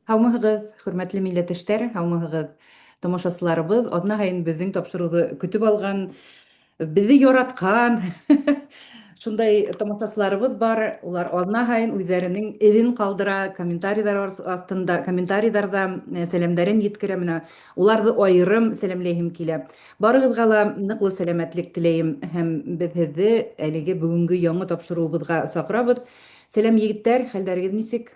Һаумыһығыҙ, хөрмәтле милләттәштәр, һаумыһығыҙ, тамашасыларыбыҙ. Аҙна һайын беҙҙең тапшырыуҙы көтөп алған, беҙҙе яратҡан шундай тамашасыларыбыҙ бар. Улар аҙна һайын үҙҙәренең эҙен ҡалдыра, комментарийҙар аҫтында, комментарийҙарҙа сәләмдәрен еткерә. Менә уларҙы айырым сәләмләйһем килә. Барығыҙға ла ныҡлы сәләмәтлек теләйем һәм беҙ һеҙҙе әлеге бөгөнгө яңы тапшырыуыбыҙға саҡырабыҙ. Сәләм, егеттәр, хәлдәрегеҙ нисек?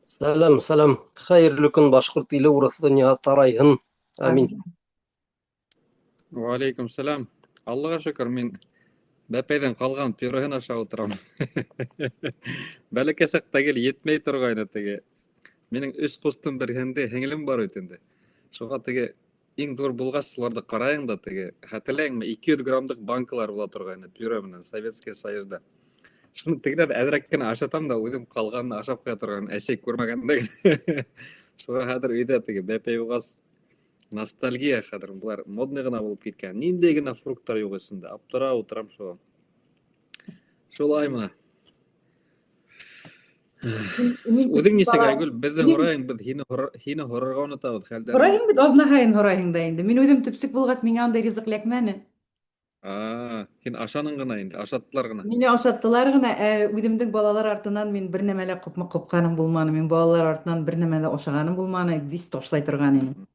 Сәләм, сәләм. Хәйерле көн, башҡорт иле, урыҫ донъяһы тарайһын. Амин. Валейкум сәләм. Аллаға шөкөр, мин бәпәйҙән ҡалған пюреһын ашап ултырам. Бәләкәй саҡта гел етмәй торғайны теге. Минең өс ҡустым, бер һеңлем бар бит инде. Шуға теге иң ҙур булғас, уларҙы ҡарайың да теге, хәтерләйеңме, 200 граммдыҡ банкалар була торғайны пюре менән Советский Союзда. Шуны тегеләр әҙерәк кенә ашатам да, үҙем ҡалғанын ашап ҡуя торған, әсәй күрмәгәндә. Шуға хәҙер өйҙә теге бәпәй булғас, ностальгия хәҙер, былар модный ғына булып киткән. Ниндәй генә фрукттар юҡ эсендә. Аптырап ултырам шуға. Шулай мына. Үҙең нисек, Айгөл? Беҙҙе һорайың, беҙ һине һине һорарға онотабыҙ хәлдәр. Һорайың бит, аҙна һайын һорайһың да инде. Мин үҙем төпсөк булғас, миңә андай ризыҡ эләкмәне. А, һин ашаның ғына инде, ашаттылар ғына. Мине ашаттылар ғына, ә үҙемдең балалар артынан мин бер нәмә лә ҡупҡаным булманы. Мин балалар артынан бер нәмә лә ашағаным булманы, вис ташлай торған инем.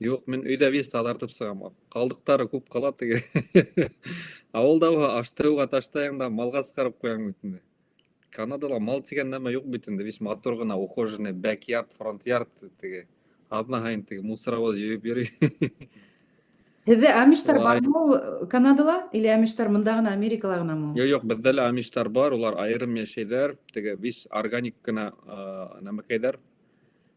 Юҡ, мин өйҙә вис таҙартып сығам. Ҡалдыҡтары күп ҡала теге. Ауылда булһа, аштыуға таштайың да малға сығарып ҡуяң бит инде. Канадала мал тигән нәмә юҡ бит инде. Вис матур ғына ухоженный backyard, front yard теге. Аҙна һайын теге мусоровоз йыйып йөрөй. Һеҙҙә амиштар бармы ул Канадала или амиштар мында ғына, Америкала ғынамы ул? Юҡ, юҡ, беҙҙә лә амиштар бар, улар айырым йәшәйҙәр. Теге вис органик кенә нәмәкәйҙәр.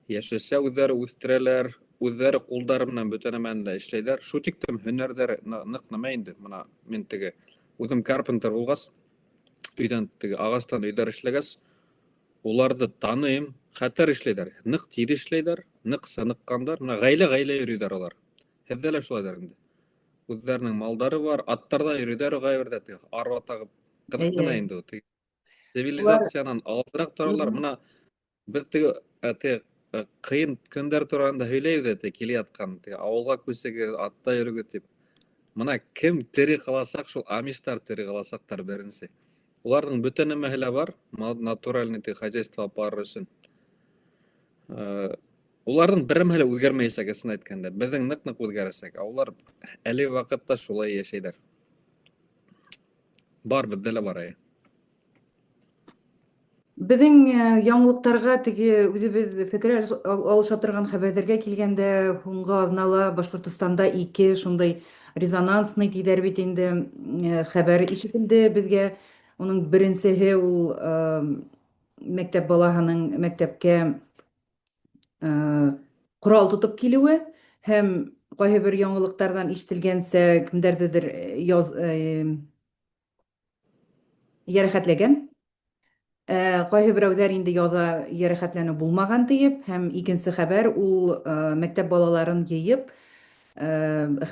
Йәшелсә үҙҙәре үҫтерәләр, үҙҙәре ҡулдары менән бөтә нәмәне лә эшләйҙәр. Шул тиклем һөнәрҙәре ныҡ нәмә инде. Мына мин теге үҙем карпентер булғас, өйҙән теге ағастан өйҙәр эшләгәс, уларҙы таныйым, хәтәр эшләйҙәр, ныҡ тиҙ эшләйҙәр, ныҡ сыныҡҡандар. Мына ғаилә-ғаилә йөрөйҙәр улар. Һеҙҙә лә шулайҙыр инде. Үҙҙәренең малдары бар, аттарҙа йөрөйҙәр ҡайберҙә теге арба тағып. Ҡыҙыҡ ҡына инде ул. Теге цивилизациянан алыҫыраҡ торалар. Мына беҙ теге теге ҡыйын көндәр тураһында һөйләйбеҙ ҙә, теге килә ятҡан, теге ауылға күсегеҙ, атта йөрөгөҙ тип. Мына кем тере ҡаласаҡ, шул амиштар тере ҡаласаҡтар беренсе. Уларҙың бөтә нәмәһе лә бар, натуральный теге хозяйство алып барыр өсөн. Уларҙың бер нәмәһе лә үҙгәрмәйәсәк, ысын әйткәндә. Беҙҙең ныҡ-ныҡ үҙгәрәсәк, ә улар әлеге ваҡытта шулай йәшәйҙәр. Бар, беҙҙә лә бар, эйе. Беҙҙең яңылыҡтарға, теге үҙебеҙ фекер алыша торған хәбәрҙәргә килгәндә, һуңғы аҙнала Башҡортостанда ике шундай резонансный тиҙәр бит инде хәбәр ишетелде беҙгә. Уның беренсеһе ул мәктәп балаһының мәктәпкә ҡорал тотоп килеүе һәм ҡайһы бер яңылыҡтарҙан ишетелгәнсә, кемдәрҙедер яз йәрәхәтләгән. Кайһы берәүҙәр инде яза йәрәхәтләнү булмаған диеп, һәм икенсе хәбәр ул мәктәп балаларын йыйып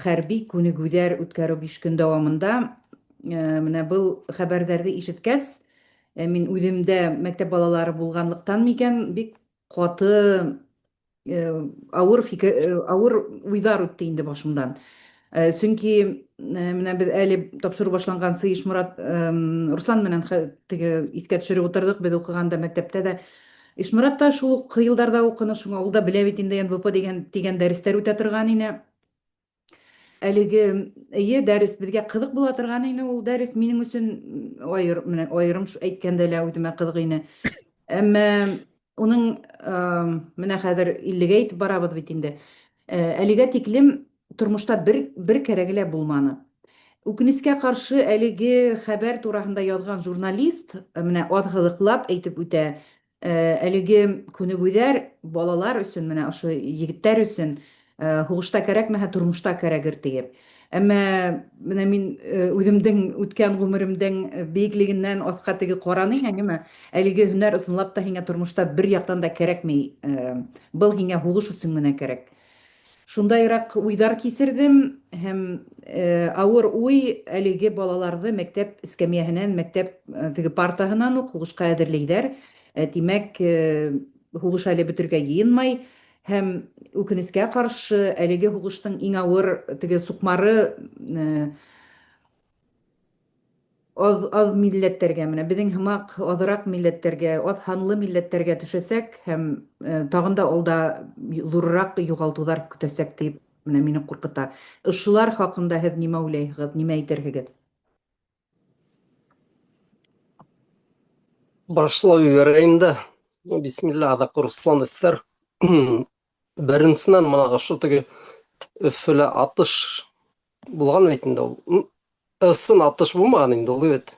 хәрби күнегүҙәр үткәреү 5 көн дәвамында. Менә был хәбәрҙәрҙе ишеткәс, мин үҙем дә мәктәп балалары булғанлыҡтан микән, бик ҡаты авыр фикер, авыр уйҙар үтте инде башымдан. Сөнки менә беҙ әле тапшырыу башланғансы Ишморат Руслан менән теге иҫкә төшөрөп ултырҙыҡ, беҙ уҡығанда мәктәптә дә Ишморат та шул уҡ йылдарҙа уҡыны, шуңа ул да белә бит инде НВП дигән дәрестәр үтә торған ине. Әлеге эйе дәрес беҙгә ҡыҙыҡ була торған ине, ул дәрес минең өсөн айыр, менә айырым әйткәндә лә үҙемә ҡыҙыҡ ине. Әммә уның менә хәҙер 50-гә итеп барабыҙ бит инде. Әлегә тиклем тормошта бер кәрәге лә булманы. Үкенескә ҡаршы, әлеге хәбәр тураһында яҙған журналист менә аҙһыҙыҡлап әйтеп үтә, әлеге күнегүҙәр балалар өсөн, менә ошо егеттәр өсөн һуғышта кәрәкмәһә, тормошта кәрәгер тиеп. Әммә менә мин үҙемдең үткән ғүмеремдең бейеклегеннән аҫҡа теге ҡараны һәңме, әлеге һөнәр ысынлап та һиңә тормошта бер яҡтан да кәрәкмәй, был һиңә һуғыш өсөн генә кәрәк. Шундайыраҡ уйҙар кисерҙем һәм ауыр уй әлеге балаларҙы мәктәп эскәмйәһенән, мәктәп теге партаһынан уҡ һуғышҡа әҙерләйҙәр. Димәк, һуғыш әле бөтөргә йыйынмай һәм үкенескә каршы әлеге һуғыштың иң авыр теге сукмары аз аз милләтләргә, менә безнең һымак азрак милләтләргә, аз һанлы милләтләргә төшәчәк һәм тагын да алда зуррак югалтулар көтәчәк дип менә мине куркыта. Ошолар хакында һеҙ нимә уйлайһығыҙ, нимә әйтерһегеҙ? Башлап ебәрәйем дә. Бисмилла, аҙаҡ Руслан өҫтәр. Беренсенән, мына ошо теге Өфөлә атыш булған бит инде ул. Ысын атыш булмаған инде ул бит.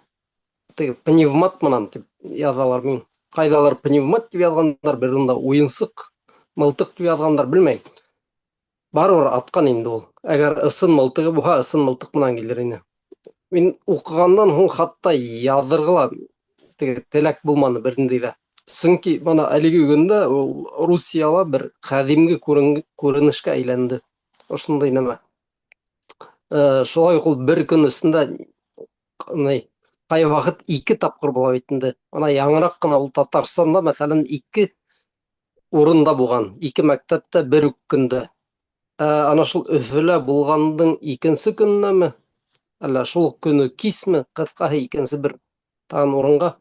Теге пневмат менән дип яҙалар мин. Ҡайҙалыр пневмат дип яҙғандар, бер урында уйынсыҡ мылтыҡ дип яҙғандар, белмәйем. Барыбер атҡан инде ул. Әгәр ысын мылтығы булһа, ысын мылтыҡ менән килер ине. Мин уҡығандан һуң хатта яҙырға ла теге теләк булманы бер ниндәй ҙә. Сөнки бына әлеге көндә ул Русияла бер ҡәҙимге күренешкә әйләнде. Ошондай нәмә. Шулай уҡ ул бер көн эсендә ни ҡай ваҡыт ике тапҡыр була бит инде. Ана яңыраҡ ҡына ул Татарстанда, мәҫәлән, ике урында булған, ике мәктәптә бер үк көндә. Ә ана шул Өфөлә булғандың икенсе көнөнәме, әллә шул уҡ көнө кисме, ҡыҫҡаһы икенсе бер тағын урынға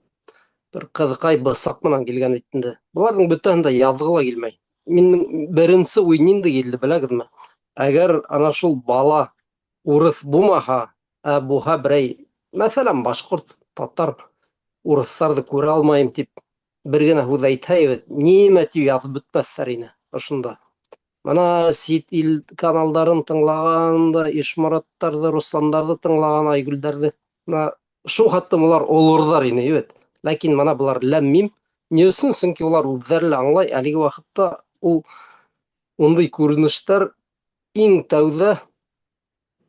бер ҡыҙыҡай бысаҡ менән килгән бит инде. Быларҙың бөтәһен дә яҙғы ла килмәй. Минең беренсе уй ниндәй килде, беләгеҙме? Әгәр ана шул бала урыҫ булмаһа, ә булһа берәй, мәҫәлән, башҡорт, татар, урыҫтарҙы күрә алмайым тип бер генә һүҙ әйтһә, нимә тип яҙып бөтмәҫтәр ине ошонда. Мына сит ил каналдарын тыңлаған да, Ишмораттарҙы, Русландарҙы тыңлаған, Айгөлдәрҙе. Мына шул хаттым улар олорҙар ине, бит. Ләкин мына былар ләм-мим. Ни өсөн? Сөнки улар үҙҙәре лә аңлай, әлеге ваҡытта ул ундай күренештәр иң тәүҙә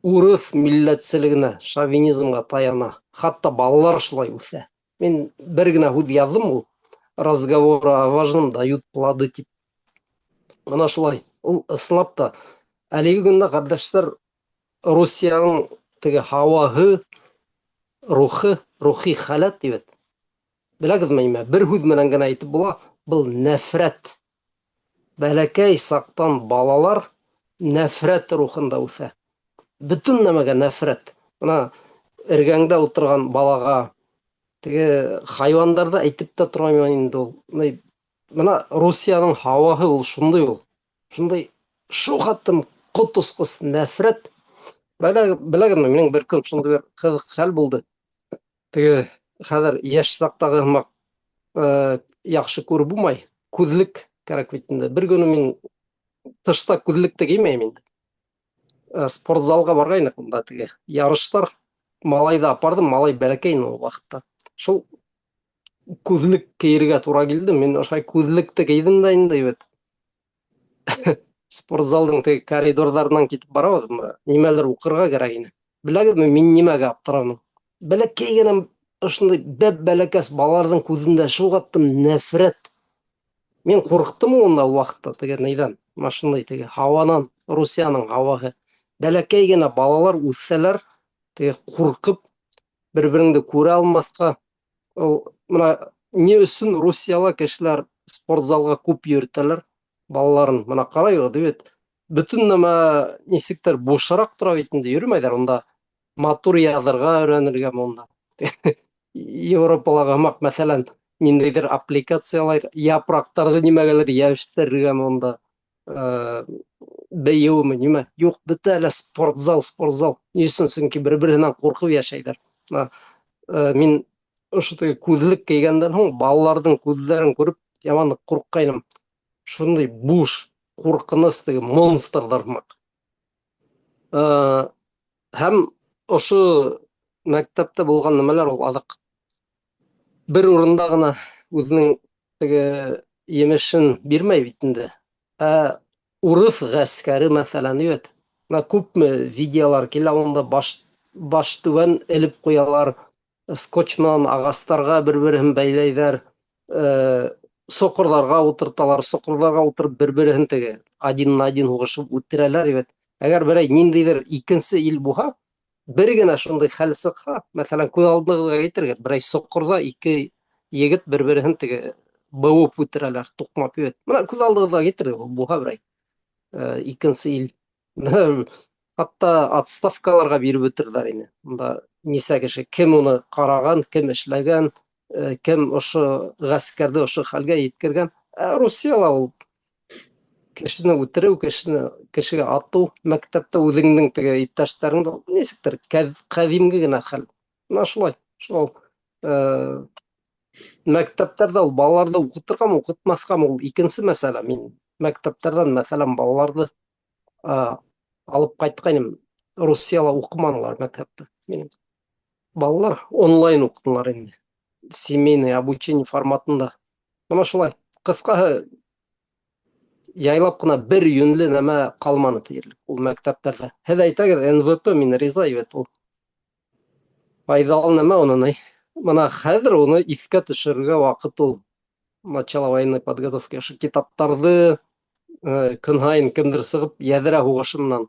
урыҫ милләтселегенә, шовинизмға таяна. Хатта балалар шулай үҫә. Мин бер генә һүҙ яҙҙым ул. Разговоры о важном дают плоды тип. Мына шулай. Ул ысынлап та әлеге көндә, ҡәрҙәштәр, Русияның теге һауаһы, рухы, рухи халәт тип бит. Беләгеҙме нимә? Бер һүҙ менән генә әйтеп була, был нәфрәт. Бәләкәй саҡтан балалар нәфрәт рухында үҫә. Бөтөн нәмәгә нәфрәт. Мына эргәңдә ултырған балаға, теге хайуандарҙы әйтеп тә тормайым инде ул. Мына Русияның һауаһы ул шундай ул. Шундай шул хаттым ҡот осҡос нәфрәт. Беләгеҙме, минең бер көн шундай бер ҡыҙыҡ хәл булды. Теге хәҙер йәш саҡтағы һымаҡ яҡшы күреп булмай. Күҙлек кәрәк бит инде. Бер көнө мин тышта күҙлек тә кеймәйем инде. Спортзалға барғайныҡ унда теге ярыштар. Малайҙы апарҙым, малай бәләкәй ине ул ваҡытта. Шул күҙлек кейергә тура килде. Мин ошолай күҙлекте кейҙем дә инде бит. Спортзалдың теге коридорҙарынан китеп барабыҙ, нимәлер уҡырға кәрәк ине. Беләгеҙме, мин нимәгә аптыраным? Бәләкәй генә ошондай бәп-бәләкәс балаларҙың күҙендә шул ҡаттым нәфрәт. Мин ҡурҡтым унда ул ваҡытта теге нейҙән, машинай теге һауанан, Русияның һауаһы. Бәләкәй генә балалар үҫһәләр, теге ҡурҡып бер-береңде күрә алмаҫҡа. Ул мына ни өсөн Русияла кешеләр спортзалға күп йөрөтәләр балаларын? Мына ҡарайығыҙ бит. Бөтөн нәмә нисектер бушыраҡ тора бит инде, йөрөмәйҙәр унда. Матур яҙырға өйрәнергә унда. Европалағы һымаҡ, мәҫәлән, ниндәйҙер аппликациялар, япраҡтарҙы нимәгәлер йәбештерергә унда. Бейеүме, нимә? Юҡ, бөтә лә спортзал, спортзал. Ни өсөн? Сөнки бер-береһенән ҡурҡып йәшәйҙәр. Мына, мин ошо теге күҙлек кейгәндән һуң балаларҙың күҙҙәрен күреп яман ҡурҡҡайным. Шундай буш, ҡурҡыныс теге монстрҙар һымаҡ. Һәм ошо мәктәптә булған нәмәләр ул аҙаҡ бер урында ғына үҙенең теге емешен бирмәй бит инде. Ә урыҫ ғәскәре, мәҫәлән, бит. Мына күпме видеолар килә, унда баш түбән элеп ҡуялар, скотч менән ағастарға бер-береһен бәйләйҙәр, соҡорҙарға ултырталар, соҡорҙарға ултырып бер-береһен теге один на один һуғышып үтерәләр бит. Әгәр берәй ниндәйҙер икенсе ил булһа, бер генә шундай хәл сыҡһа, мәҫәлән, күҙ алдығыҙға килтергеҙ, берәй соҡорҙа ике егет бер-береһен теге Быуып үтерәләр, туҡмап бит. Мына күҙ алдығыҙға килтерегеҙ, ул булһа берәй икенсе ил. Хатта отставкаларға биреп бөтөрҙәр ине. Унда нисә кеше, кем уны ҡараған, кем эшләгән, кем ошо ғәскәрҙе ошо хәлгә еткергән. Ә Русияла ул кешене үтереү, кешене кешегә атыу, мәктәптә үҙеңдең теге иптәштәреңде нисектер ҡәҙимге генә хәл. Мына шулай. Шул мәктәптәрҙә ул балаларҙы уҡытырғамы, уҡытмаҫҡамы, ул икенсе мәсьәлә. Мин мәктәптәрҙән, мәҫәлән, балаларҙы алып ҡайтҡайным. Русияла уҡыманылар мәктәптә. Минең балалар онлайн уҡынылар инде. Семейный обучение форматында. Мына шулай. Ҡыҫҡаһы, яйлап ҡына бер йүнле нәмә ҡалманы тиерлек ул мәктәптәрҙә. Һеҙ әйтәгеҙ, НВП, мин риза бит ул. Файҙалы нәмә уны ни. Мына хәҙер уны иҫкә төшөрөргә ваҡыт ул. Начало военной подготовки. Ошо китаптарҙы көн һайын кемдер сығып яҙра һуғышы менән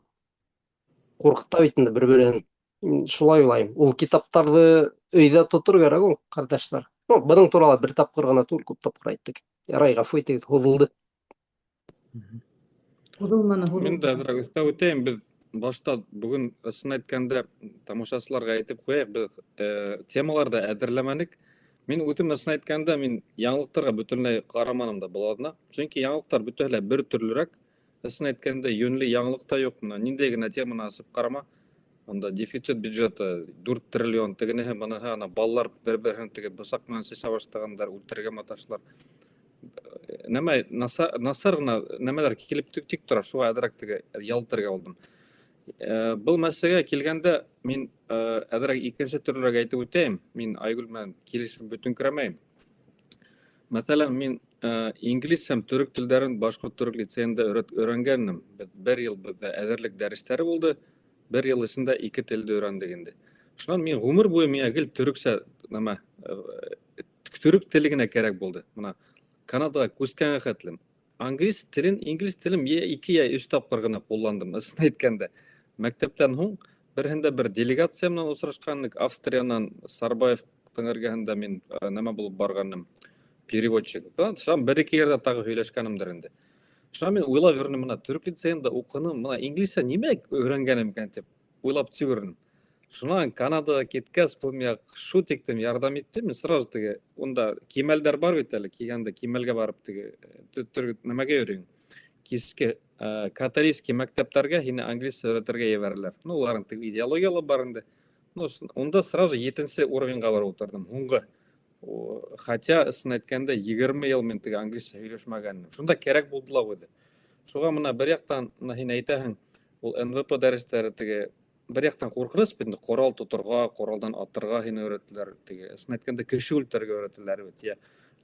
ҡурҡыта бит инде бер-береһен. Мин шулай уйлайым. Ул китаптарҙы өйҙә тотор кәрәк ул, ҡәрҙәштәр. Ну, бының турала бер тапҡыр ғына түгел, күп тапҡыр әйттек. Ярай, ғәфү итегеҙ, һуҙылды. Һуҙылманы, Мин дә һуҙылманы. әҙерәк өҫтәп үтәйем. Беҙ башта бөгөн ысын әйткәндә тамашасыларға әйтеп ҡуяйыҡ, беҙ темаларҙы әҙерләмәнек. Мин үҙем ысын әйткәндә мин яңылыҡтарға бөтөнләй ҡараманым да был аҙна. Сөнки яңылыҡтар бөтәһе лә бер төрлөрәк. Ысын әйткәндә йүнле яңылыҡ та юҡ. Мына ниндәй генә теманы асып ҡарама, анда дефицит бюджета 4 триллион, тегенеһе, быныһы, ана балалар бер-береһен теге бысаҡ менән сисә башлағандар, үлтерергә маташалар. Нәмә насар ғына нәмәләр килеп тик тора, шуға әҙерәк теге ял итергә булдым. Был мәсьәләгә килгәндә мин әҙерәк икенсе төрлөрәк әйтеп үтәйем. Мин Айгөл менән килешеп бөтөнкөрәмәйем. Мәҫәлән, мин инглиз һәм төрөк телдәрен башҡорт төрөк лицейында өйрәнгәнмен. Беҙ бер йыл беҙҙә әҙерлек дәрестәре булды. Бер йыл эсендә ике телде өйрәндек инде. Шунан мин ғүмер буйы миңә гел төрөксә нәмә, төрөк теле генә кәрәк булды. Мына Канадаға күскәнгә хәтлем. Англис телен, инглиз телен йә ике, йә өс тапҡыр ғына ҡулландым, ысын әйткәндә. Мәктәптән һуң береһендә бер делегация менән осрашҡан идек. Австриянан Сарбаевтың эргәһендә мин нәмә булып барғаным, переводчик. Шунан бер-ике ерҙә тағы һөйләшкәнемдер инде. Шунан мин уйлап йөрөнөм, мына төрөк лицейында уҡыным, мына инглизсә нимә өйрәнгәнем икән тип уйлап йөрөнөм. Шунан Канадаға киткәс, был миңә шул тиклем ярҙам итте. Мин сразу теге, унда кимәлдәр бар бит әле, килгәндә кимәлгә барып теге нәмәгә йөрөйһөң. Киске католический мәктәптәргә һине англис өйрәтергә ебәрәләр. Ну, уларҙың теге идеологиялары бар инде. Ну, унда сразу етенсе уровеньға барып ултырҙым, һуңғы. Хотя, ысын әйткәндә, 20 йыл мин теге англисчә һөйләшмәгәнмен. Шунда кәрәк булды ла үҙе. Шуға мына бер яҡтан, мына һин әйтәһең, ул НВП дәрестәре теге бер яҡтан ҡурҡыныс бит инде, ҡорал тоторға, ҡоралдан атырға һине өйрәтәләр, теге ысын әйткәндә кеше үлтерергә өйрәтәләр бит, йә.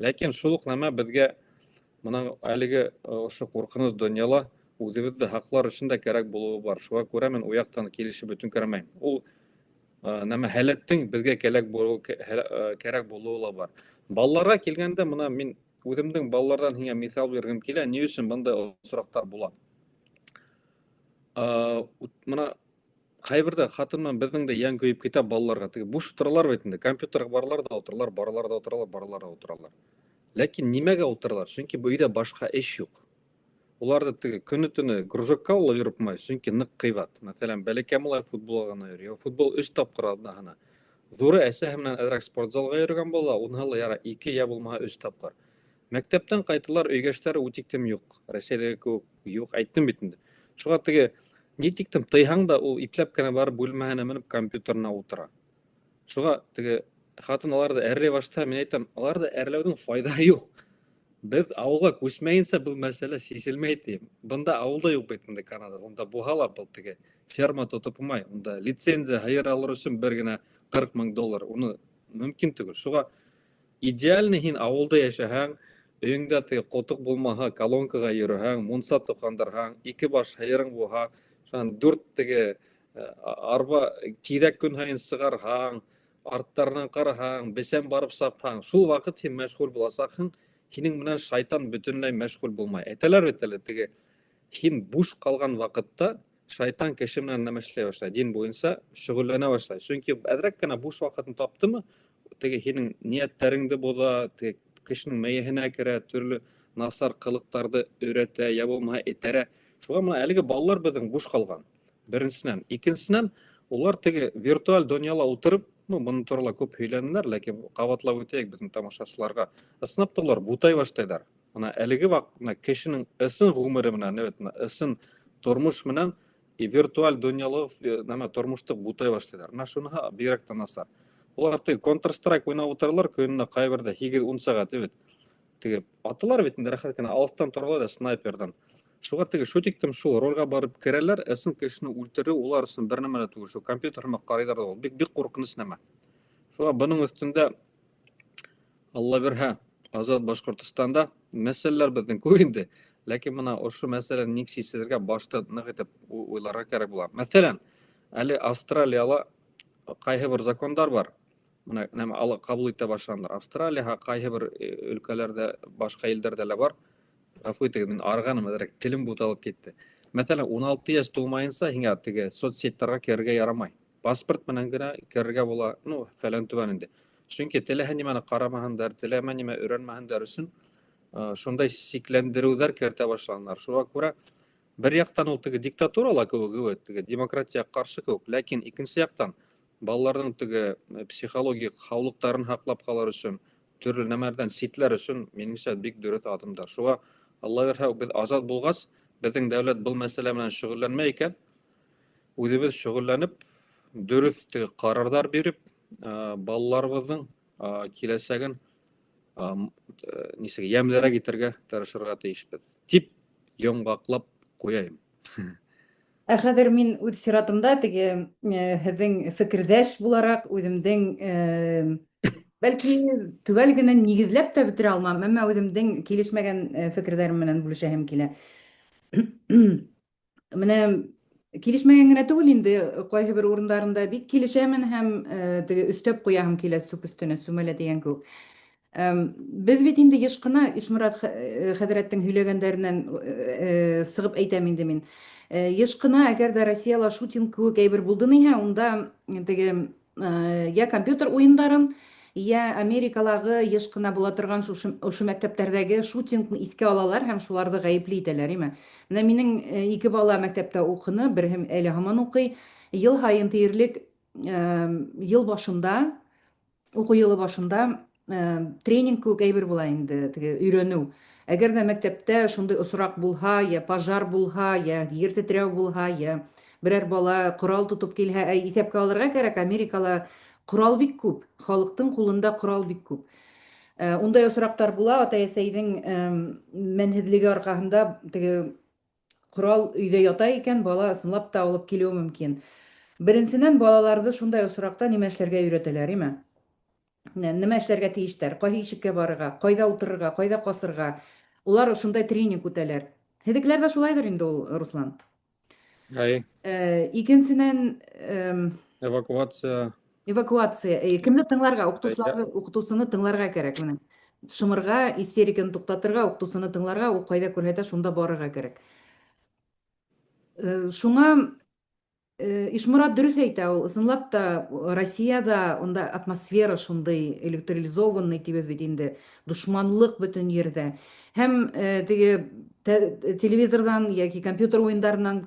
Ләкин шул уҡ нәмә беҙгә мына әлеге ошо ҡурҡыныс донъяла үҙебеҙҙе һаҡлар өсөн дә кәрәк булыуы бар. Шуға күрә мин ул яҡтан килешеп бөтөнкөрәмәйем. Ул нәмә һәләттең беҙгә кәрәк булыуы, кәрәк булыуы ла бар. Балаларға килгәндә, мына мин үҙемдең балаларҙан һиңә миҫал биргем килә, ни өсөн бындай осраҡтар була. Мына ҡайберҙә ҡатын менән беҙҙең дә йән көйөп китә балаларға. Теге буш ултыралар бит инде, компьютерға баралар ҙа ултыралар, баралар ҙа ултыралар, баралар ҙа ултыралар. Ләкин нимәгә ултыралар? Сөнки өйҙә башҡа эш юҡ. Уларҙы теге көнө-төнө кружокка ла йөрөтмәй, сөнки ныҡ ҡыйбат. Мәҫәлән, бәләкәй малай футболға ғына йөрөй. Футбол 3 тапҡыр аҙнаһына. Ҙуры әсәһе менән әҙерәк спортзалға йөрөгән була, уныһы ла яра 2 йә булмаһа 3 тапҡыр. Мәктәптән ҡайталар, өйгә эштәре үтиктем юҡ. Рәсәйҙәге кеүек юҡ, әйттем бит инде. Шуға теге ни тиктем тыйһаң да, ул ипләп кенә барып бүлмәһенә менеп компьютерына ултыра. Шуға теге ҡатын аларҙы әрләй башлай, мин әйтәм, аларҙы әрләүҙең файҙаһы юҡ. Беҙ ауылға күсмәйенсә был мәсьәлә сиселмәй тием. Бында ауылда юҡ бит инде Канадала. Унда булһа ла был теге ферма тотоп булмай. Унда лицензия һыйыр алыр өсөн бер генә 40 мең доллар. Уны мөмкин түгел. Шуға идеальный һин ауылда йәшәһәң, өйөңдә теге ҡотоҡ булмаһа, колонкаға йөрөһәң, мунса тоҡандырһаң, ике баш һыйырың булһа, шунан 4 теге арба тиҙәк көн һайын сығарһаң, арттарынан ҡараһаң, бесән барып сапһаң, шул ваҡыт һин мәшғүл буласаҡһың, һинең менән шайтан бөтөнләй мәшғүл булмай. Әйтәләр бит әле, теге һин буш ҡалған ваҡытта шайтан кеше менән нәмә эшләй башлай, дин буйынса шөғөлләнә башлай. Сөнки әҙерәк кенә буш ваҡытын таптымы, теге һинең ниәттәреңде боҙа, теге кешенең мейеһенә керә, төрлө насар ҡылыҡтарҙы өйрәтә, йә булмаһа этәрә. Шуға мына әлеге балалар беҙҙең буш ҡалған. Беренсенән, икенсенән, улар теге виртуаль донъяла ултырып, ну, бының турала күп һөйләнеләр, ләкин ҡабатлап үтәйек беҙҙең тамашасыларға. Ысынлап та улар бутай башлайҙар. Мына әлеге ваҡ, мына кешенең ысын ғүмере менән, evet, мына ысын тормош менән и виртуаль донъялығы нәмә тормошто бутай башлайҙар. Мына шуныһы бигерәк тә насар. Улар теге Counter Strike уйнап ултыралар көнөнә ҡайберҙә 8-10 сәғәт, evet. Теге аталар бит инде рәхәт кенә алыҫтан торалар да снайперҙан. Шуға теге шул тиктем шул ролгә барып керәләр, ысын кешене үлтереү улар өсөн бер нәмә лә түгел. Шул компьютер һымаҡ ҡарайҙар да ул. Бик бик ҡурҡыныс нәмә. Шуға бының өҫтөндә Алла бирһә, Азат Башҡортостанда мәсьәләләр беҙҙең күп инде. Ләкин мына ошо мәсьәләне ник сисергә башта ныҡ итеп уйларға кәрәк була. Мәҫәлән, әле Австралияла ҡайһы бер закондар бар. Мына нәмә ҡабул итә башланылар. Австралия ҡайһы бер өлкәләрҙә, башҡа илдәрҙә лә бар. Ғәфү итегеҙ, мин арығаным, әҙерәк телем буталып китте. Мәҫәлән, 16 йәш тулмайынса һиңә теге соцсеттарға керергә ярамай. Паспорт менән генә керергә була, ну, фәлән түбән инде. Сөнки теләһә нимәне ҡарамаһындар, теләмә нимә өйрәнмәһендәр өсөн шундай сикләндереүҙәр кертә башланылар. Шуға күрә бер яҡтан ул теге диктатура ла кеүек, evet, теге демократияға ҡаршы кеүек, ләкин икенсе яҡтан балаларҙың теге психологик һаулыҡтарын һаҡлап ҡалыр өсөн, төрлө нәмәләрҙән ситләр өсөн, минеңсә, бик дөрөҫ аҙымдар. Шуға Алла бирһә, беҙ азат булғас, беҙҙең дәүләт был мәсьәлә менән шөғөлләнмәй икән, үҙебеҙ шөғөлләнеп, дөрөҫ теге ҡарарҙар биреп, балаларыбыҙҙың киләсәген нисек йәмлерәк итергә тырышырға тейешбеҙ, тип йомғаҡлап ҡуяйым. Ә хәҙер мин үҙ сиратымда теге һеҙҙең фекерҙәш булараҡ үҙемдең бәлки төгәл генә нигеҙләп тә бөтөрә алмам, әммә үҙемдең килешмәгән фекерҙәрем менән бүлешәһем килә. Менә килешмәгән генә түгел инде, ҡайһы бер урындарында бик килешәмен һәм теге өҫтәп ҡуяһым килә сүп өҫтөнә сүмәлә тигән кеүек. Беҙ бит инде йыш ҡына Ишморат хәҙрәттең һөйләгәндәренән сығып әйтәм инде мин. Йыш ҡына, әгәр ҙә Россияла шутинг кеүек әйбер булды ниһә, унда теге йә компьютер уйындарын, йә Америкалағы йыш ҡына була торған шушы ошо мәктәптәрҙәге шутингны иҫкә алалар һәм шуларҙы ғәйепле итәләр, име. Менә минең ике бала мәктәптә уҡыны, береһе әле һаман уҡый. Йыл һайын тиерлек йыл башында, уҡыу йылы башында тренинг кеүек әйбер була инде, теге өйрәнеү. Әгәр ҙә мәктәптә шундай осраҡ булһа, йә пожар булһа, йә ер тетрәү булһа, йә берәр бала ҡорал тотоп килһә, ә иҫәпкә алырға кәрәк, Америкала ҡорал бик күп, халыҡтың ҡулында ҡорал бик күп. Ундай осраҡтар була, атай-әсәйҙең мәнһеҙлеге арҡаһында теге ҡорал өйҙә ята икән, бала ысынлап та алып килеүе мөмкин. Беренсенән, балаларҙы шундай осраҡта нимә эшләргә өйрәтәләр, име? Нимә эшләргә тейештәр? Ҡайһы ишеккә барырға, ҡайҙа ултырырға, ҡайҙа ҡасырға. Улар шундай тренинг үтәләр. Һеҙҙекеләр ҙә шулайҙыр инде ул, Руслан. Әй. Икенсенән, эвакуация. Эвакуация. Кемде тыңларға? Уҡытыусыларҙы, уҡытыусыны тыңларға кәрәк менә. Шымырға, истериканы туҡтатырға, уҡытыусыны тыңларға, ул ҡайҙа күрһәтә, шунда барырға кәрәк. Шуңа Ишморат дөрөҫ әйтә, ул ысынлап та Россияда унда атмосфера шундай электролизованный тибеҙ бит инде, дошманлыҡ бөтөн ерҙә. Һәм теге телевизорҙан йәки компьютер уйындарынан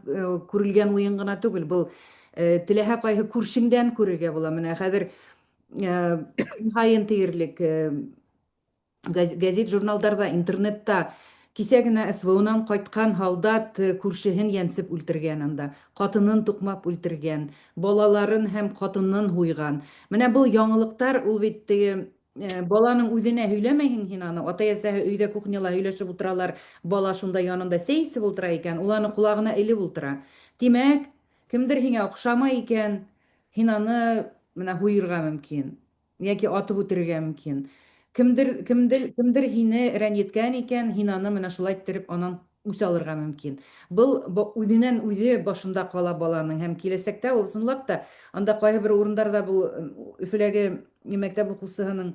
күрелгән уйын ғына түгел, был теләһә ҡайһы күршеңдән күрергә була. Менә хәҙер көн һайын тиерлек гәзит, журналдарҙа, интернетта кисә генә СВО-нан ҡайтҡан һалдат күршеһен йәнсеп үлтергән анда, ҡатынын туҡмап үлтергән, балаларын һәм ҡатынын һуйған. Менә был яңылыҡтар ул бит теге баланың үҙенә һөйләмәйһең һин аны, атай-әсәһе өйҙә кухняла һөйләшеп ултыралар, бала шунда янында сәй эсеп ултыра икән, ул аны ҡолағына элеп ултыра. Тимәк, кемдер һиңә оҡшамай икән, һин аны менә һуйырға мөмкин, йәки атып үтерергә мөмкин. Кемдер һине рәнйеткән икән, һин аны менә шулай иттереп анан үс алырға мөмкин. Был үҙенән үҙе башында ҡала баланың һәм киләсәктә ул ысынлап та анда ҡайһы бер урындарҙа был Өфөләге мәктәп уҡыусыһының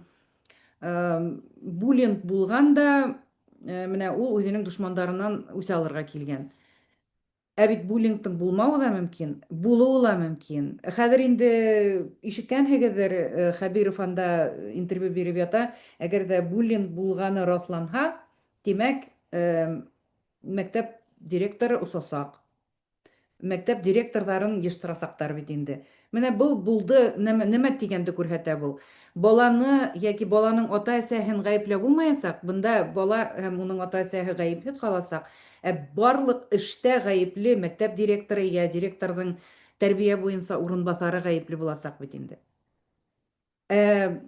буллинг булған да, менә ул үҙенең дошмандарынан үс алырға килгән. Ә бит буллингтың булмауы да мөмкин, булыуы ла мөмкин. Хәҙер инде ишеткәнһегеҙҙер, Хәбиров анда интервью биреп ята, әгәр дә буллинг булғаны раҫланһа, тимәк, мәктәп директоры осасаҡ. Мәктәп директорҙарын йыштырасаҡтар бит инде. Менә был булды, нәмә, нәмә дигәнде күрһәтә был. Баланы яки баланың ата-әсәһен гаепләү булмаячак, бында бала һәм уның ата-әсәһе гаепһез калачак, ә барлык эштә гаепле мәктәп директоры я директорҙың тәрбия буенса урынбаҫары гаепле буласаҡ бит инде. Ә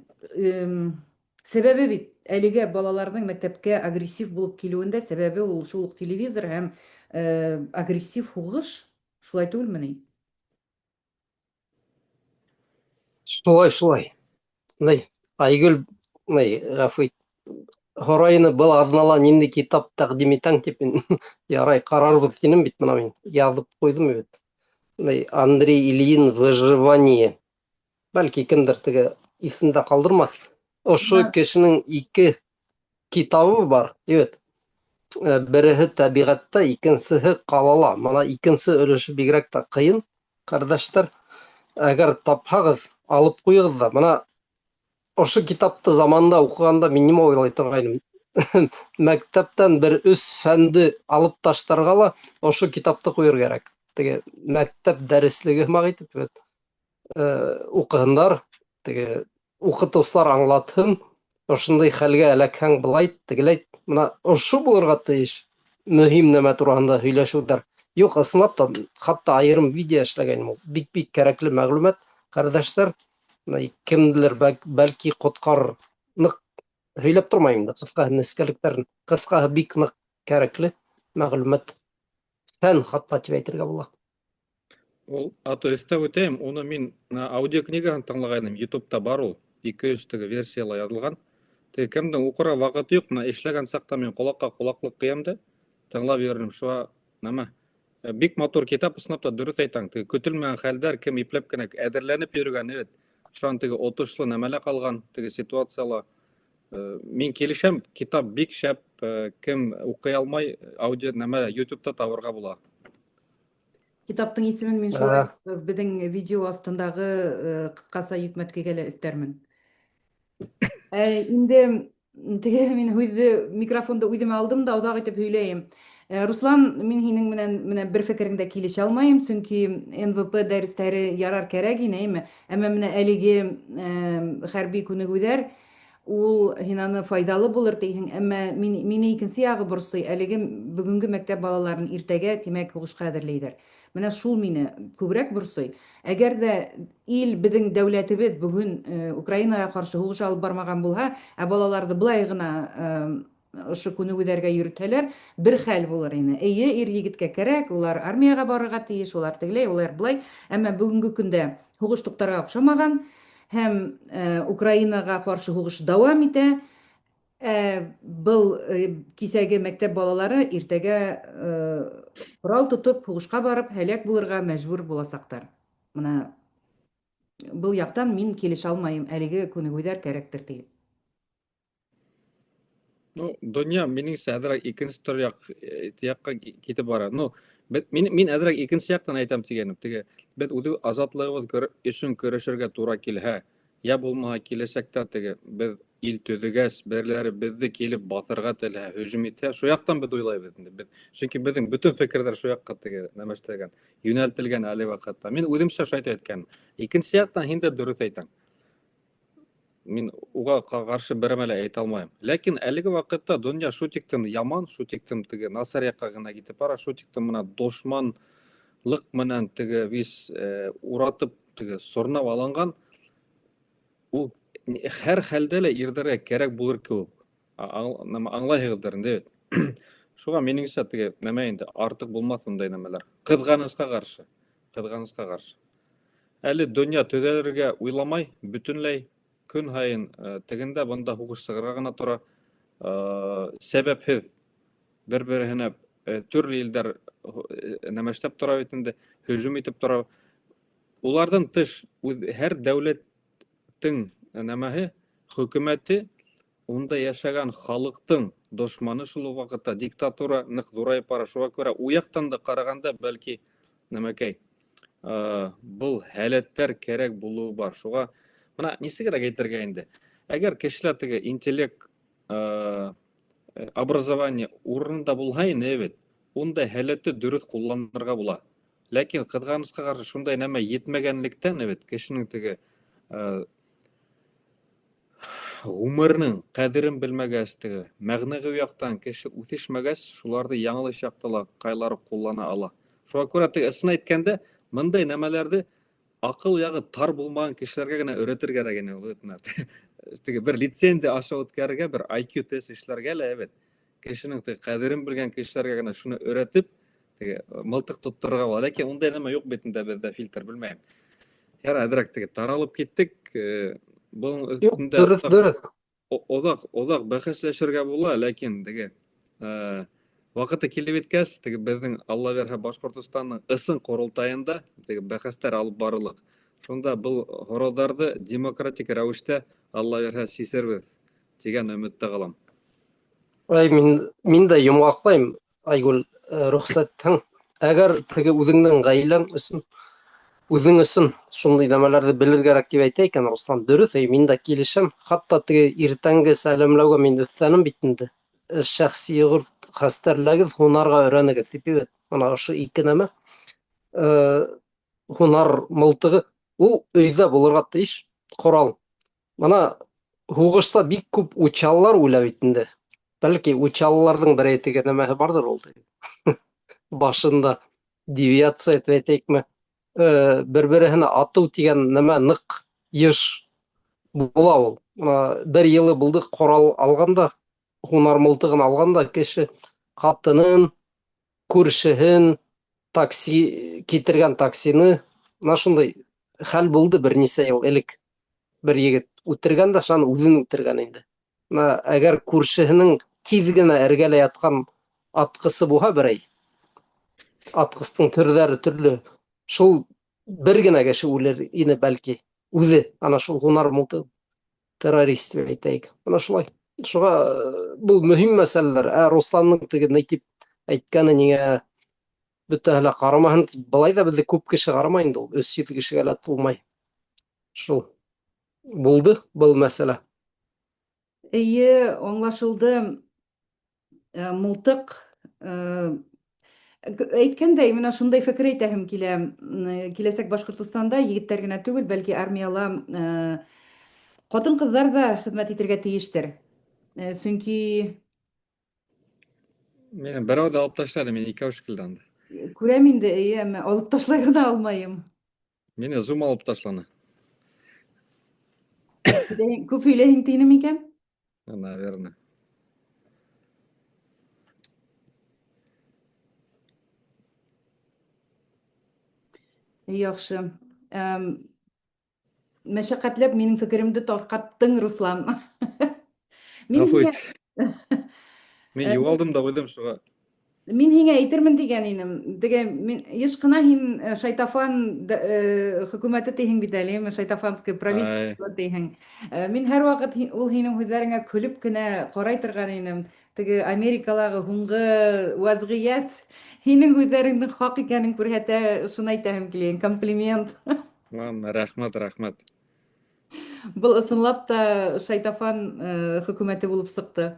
сәбәбе бит әлегә балаларның мәктәпкә агрессив булып килүендә сәбәбе ул шул ук телевизор һәм агрессив һугыш, шулай түгелмени? Шулай, шулай. Ни, Айгөл, ни, гафу ит. Һорайны был аҙнала нинди китап тәкъдим итәң дип мин ярай карарбыҙ тинем бит мына мин яҙып ҡуйҙым бит. Ни, Андрей Ильин Выживание. Бәлки кемдер теге иҫендә ҡалдырмаҫ. Ошо кешенең ике китабы бар, бит. Э, береһе тәбиғәттә, икенсеһе ҡалала. Мына икенсе өлөшө бигерәк тә ҡыйын, ҡәрҙәштәр. Әгәр тапһағыҙ, алып ҡуйығыҙ ҙа. Мына ошо китапты заманында уҡығанда мин нимә уйлай торғайным? Мәктәптән бер өс фәнде алып таштарға ла ошо китапты ҡуйыр кәрәк. Теге мәктәп дәреслеге һымаҡ итеп, бит. Э, уҡыһындар, теге уҡытыусылар аңлатһын, ошондай хәлгә эләкһәң былай, тегеләй. Мына ошо булырға тейеш мөһим нәмә тураһында һөйләшеүҙәр. Юҡ, ысынлап та, хатта айырым видео эшләгәйнем ул. Бик-бик кәрәкле мәғлүмәт, ҡәрҙәштәр. Мына кемделер бәлки ҡотҡарыр. Ныҡ һөйләп тормайым инде, ҡыҫҡаһы нескәлектәрен. Ҡыҫҡаһы бик ныҡ кәрәкле мәғлүмәт. Фән хатта тип әйтергә була. Ул аты өҫтәп үтәйем, уны мин аудиокнигаһын тыңлағайным, YouTube'та бар ул, 2-3 теге версияла яҙылған. Теге кемдең уҡырға ваҡыты юҡ, мына эшләгән саҡта мин ҡолаҡҡа ҡолаҡлыҡ ҡуям да, тыңлап йөрөнөм. Шуға нәмә, бик матур китап, ысынлап та дөрөҫ әйтәң, теге көтөлмәгән хәлдәр кем ипләп кенә әҙерләнеп йөрөгән, бит. Шунан теге отошлы нәмәлә ҡалған, теге ситуацияла. Мин килешәм, китап бик шәп, кем уҡый алмай, аудио нәмә YouTube'та табырға була. Китаптың исемен мин шулай беҙҙең видео аҫтындағы ҡыҫҡаса йөкмәткегә лә өҫтәрмен. Инде теге мин һүҙҙе микрофонды үҙемә алдым да оҙаҡ итеп һөйләйем. Руслан, мин һинең менән менә бер фекереңдә килешә алмайым, сөнки НВП дәрестәре ярар кәрәк ине, әйме? Әммә менә әлеге хәрби күнегүҙәр ул һин аны файҙалы булыр тиһең, әммә мин, мине икенсе ягы борсый, әлеге бөгөнгө мәктәп балаларын иртәгә, тимәк, һуғышҡа әҙерләйҙәр. Менә шул мине күберәк борсый. Әгәр дә ил, беҙҙең дәүләтебеҙ бөгөн Украинаға ҡаршы һуғыш алып бармаған булһа, ә балаларҙы былай ғына ошо күнегүҙәргә йөрөтһәләр, бер хәл булыр ине. Эйе, ир-егеткә кәрәк, улар армияға барырға тейеш, улар тегеләй, улар былай. Әммә бөгөнгө көндә һуғыш туҡтарға оҡшамаған һәм Украинаға ҡаршы һуғыш дауам итә. Ә был кисәге мәктәп балалары иртәгә корал тотоп һуғышҡа барып һәләк булырға мәжбүр буласаҡтар. Мына был яҡтан мин килешә алмайым, әлеге күнегүҙәр кәрәктер тиеп. Ну, донъя минеңсә әҙерәк икенсе төр яҡ, яҡҡа китеп бара. Ну, мин, мин әҙерәк икенсе яҡтан әйтәм тигәнем. Теге, беҙ үҙе азатлығыбыҙ өсөн көрәшергә тура килһә, я булмаһа киләсәктә теге беҙ ил төҙөгәс, берҙәре беҙҙе килеп баҫырға теләһә, һөжүм итһә, шул яҡтан беҙ уйлайбыҙ инде. Беҙ, сөнки беҙҙең бөтөн фекерҙәр шул яҡҡа теге нәмәштергән, йүнәлтелгән әле ваҡытта. Мин үҙемсә шулай әйткәнем. Икенсе яҡтан һин дә дөрөҫ әйтәң. Мин уға ҡаршы бер нәмә лә әйтә алмайым. Ләкин әлеге ваҡытта донъя шул тиктем яман, шул тиктем теге насар яҡҡа ғына китеп бара, шул тиктем мына дошманлыҡ менән теге вис уратып теге сорнап алынған. Ул һәр хәлдә лә ирҙәргә кәрәк булыр кеүек. Аңлайһығыҙҙыр инде бит. Шуға минеңсә теге нәмә инде артыҡ булмаҫ ундай нәмәләр. Ҡыҙғанысҡа ҡаршы. Ҡыҙғанысҡа ҡаршы. Әле донъя төҙәлергә уйламай бөтөнләй. Көн һайын тегендә бында һуғыш сығырға ғына тора. Сәбәпһеҙ бер-береһенә төрлө илдәр нәмәштәп тора бит инде, һөжүм итеп тора. Уларҙан тыш һәр дәүләттең нәмәһе, хөкүмәте унда йәшәгән халыҡтың дошманы шул ук вакытта, диктатура нык зураеп бара. Шуңа күрә у яктан да караганда, бәлки, нәмәкәй, был һәләтләр кәрәк булуы бар. Шуңа менә нисегрәк әйтергә инде? Әгәр кешеләр теге интеллект, образование урынында булһа инде, бит, ундай һәләтте дөрес кулланырга була. Ләкин кызганычка каршы шундай нәмә етмәгәнлектән, бит, кешенең теге гомернең кадерен белмәгәс, теге мәгънәви яктан кеше үсешмәгәс, шуларны яңлыш якта ла кайлары куллана ала. Шуңа күрә теге ысын әйткәндә, мондай нәмәләрде акыл ягы тар булмаган кешеләргә генә өйрәтергә кирәк инде ул бит. Теге бер лицензия аша үткәрергә, бер IQ тест эшләргә лә, бит. Кешенең теге кадерен белгән кешеләргә генә шуны өйрәтеп, теге мылтык тоттырырга була. Ләкин ундай нәмә юк бит инде бездә, фильтр, белмәйм. Ярар, әзрәк теге таралып киттек. Буның Юк, өстендә дөрес, дөрес. Озак, озак бәхәсләшергә була, ләкин теге вакыты килеп еткәс, теге безнең Алла бирһә Башкортостанның ысын корылтаенда теге бәхәсләр алып барырлык. Шунда был һорауларҙы демократик рәүештә Алла бирһә сисербеҙ тигән өмөттә ҡалам. Ай, мин дә йомғаҡлайым, Айгөл, рөхсәт итһәң. Әгәр теге үҙеңдең ғаиләң өсөн, үҙең өсөн шундай нәмәләрҙе белергә кәрәк тип әйтә икән Руслан, дөрөҫ, әй, мин дә килешәм. Хатта теге иртәнге сәләмләүгә мин өҫтәнем бит инде. Шәхси йоғорт хәстәрләгеҙ, һунарға өйрәнегеҙ тип бит. Мына ошо ике нәмә. Һунар мылтығы ул өйҙә булырға тейеш ҡорал. Мына һуғышта бик күп учалылар үлә бит инде. Бәлки учалыларҙың берәй теге нәмәһе барҙыр ул. Башында девиация тип әйтәйекме? Бер-береһенә атыу тигән нәмә ныҡ йыш була ул. Мына бер йылы булды, ҡорал алғанда, һунар мылтығын алғанда кеше ҡатынын, күршеһен, такси китергән таксины, мына шундай хәл булды бер нисә йыл элек. Бер егет үтергән дә, шунан үҙен үтергән инде. Мына әгәр күршеһенең тиҙ генә эргәлә ятҡан атҡысы булһа берәй, атҡыстың төрҙәре төрлө, шул бер генә кеше үлер ине бәлки, үҙе, ана шул һунар мылтығы террорист тип әйтәйек. Мына шулай. Шуға был мөһим мәсьәләләр. Ә Русландың теге ни тип әйткәне ниңә бөтәһе лә ҡарамаһын тип, былай ҙа беҙҙе күп кеше ҡарамай инде ул, 300 кешегә лә тулмай. Шул булды был мәсьәлә. Эйе, аңлашылды. Мылтыҡ, әйткәндәй, менә шундай фекер әйтәһем килә. Киләсәк Башҡортостанда егеттәр генә түгел, бәлки армияла ҡатын-ҡыҙҙар ҙа хеҙмәт итергә тейештер. Сөнки Мине берәү ҙә алып ташланы, мин икәү шикелле анда. Күрәм инде, эйе, әммә алып ташлай ғына алмайым. Мине Zoom алып ташланы. Күп һөйләйһең тинем икән? Наверное. Яҡшы. Мәшәҡәтләп минең фекеремде тарҡаттың, Руслан. Мин Ғәфү һиңә ит. Мин юғалдым да ҡуйҙым шуға. Мин һиңә әйтермен тигән инем. Теге мин еш ҡына һин шайтафан хөкүмәте тиһең бит әле, әйме, шайтафанское правительство тиһең. Мин һәр ваҡыт ул һинең һүҙҙәреңә көлөп кенә ҡарай торған инем. Теге Америкалағы һуңғы вәзғиәт һинең һүҙҙәреңдең хаҡ икәнен күрһәтә, шуны әйтәһем килә, комплимент. Ладно, рәхмәт, рәхмәт. Был ысынлап та шайтафан хөкүмәте булып сыҡты.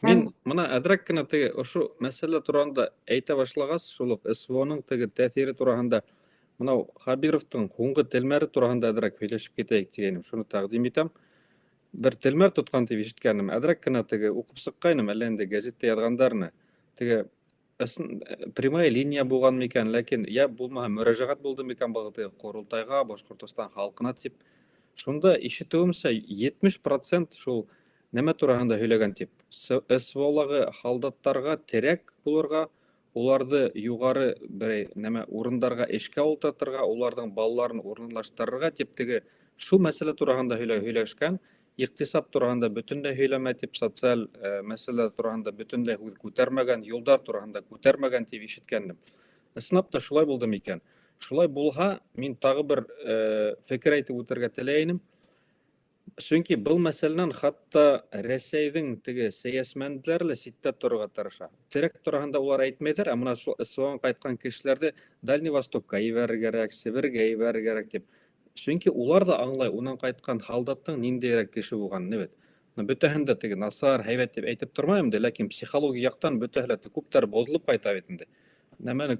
Мин Һәм мына әҙерәк кенә теге ошо мәсьәлә тураһында әйтә башлағас, шул уҡ Эс Вэ Оның теге тәьҫире тураһында, мынау Хабировтың һуңғы телмәре тураһында әҙерәк һөйләшеп китәйек тигәйнем, шуны тәҡдим итәм. Бер телмәр тотҡан тип ишеткәнем, әҙерәк кенә теге уҡып сыҡҡайным, әллә инде гәзиттә яҙғандарны. Теге ысын, прямая линия булған микән, ләкин я булмаһа мөрәжәғәт булды микән был теге Ҡоролтайға, Башҡортостан халҡына тип. Шунда ишетеүемсә, етмеш процент шул нәмә тураһында һөйләгән тип. Эс Вэ Олағы һалдаттарға терәк булырға, уларҙы юғары берәй нәмә урындарға эшкә ултыртырға, уларҙың балаларын урынлаштырырға тип теге шул мәсьәлә тураһында һөйләшкән, иҡтисад тураһында бөтөнләй һөйләмәй тип, социаль мәсьәлә тураһында бөтөнләй һүҙ күтәрмәгән, юлдар тураһында күтәрмәгән тип ишеткәнем. Ысынлап та шулай булды микән? Шулай булһа, мин тағы бер фекер әйтеп үтергә теләйем. Сөнки был мәсьәләнән хатта Рәсәйҙең теге сәйәсмәнделәре лә ситтә торорға тырыша. Терәк тураһында улар әйтмәйҙәр, ә мына шул СВО-н ҡайтҡан кешеләрҙе Дальний Востокка ебәрергә кәрәк, Себергә ебәрергә кәрәк тип. Сөнки улар ҙа аңлай унан ҡайтҡан һалдаттың ниндәйерәк кеше булғанын, бит. Бөтәһен дә теге насар, һәйбәт тип әйтеп тормайым инде, ләкин психологик яҡтан бөтәһе лә күптәр боҙолоп ҡайта бит инде. Нәмәне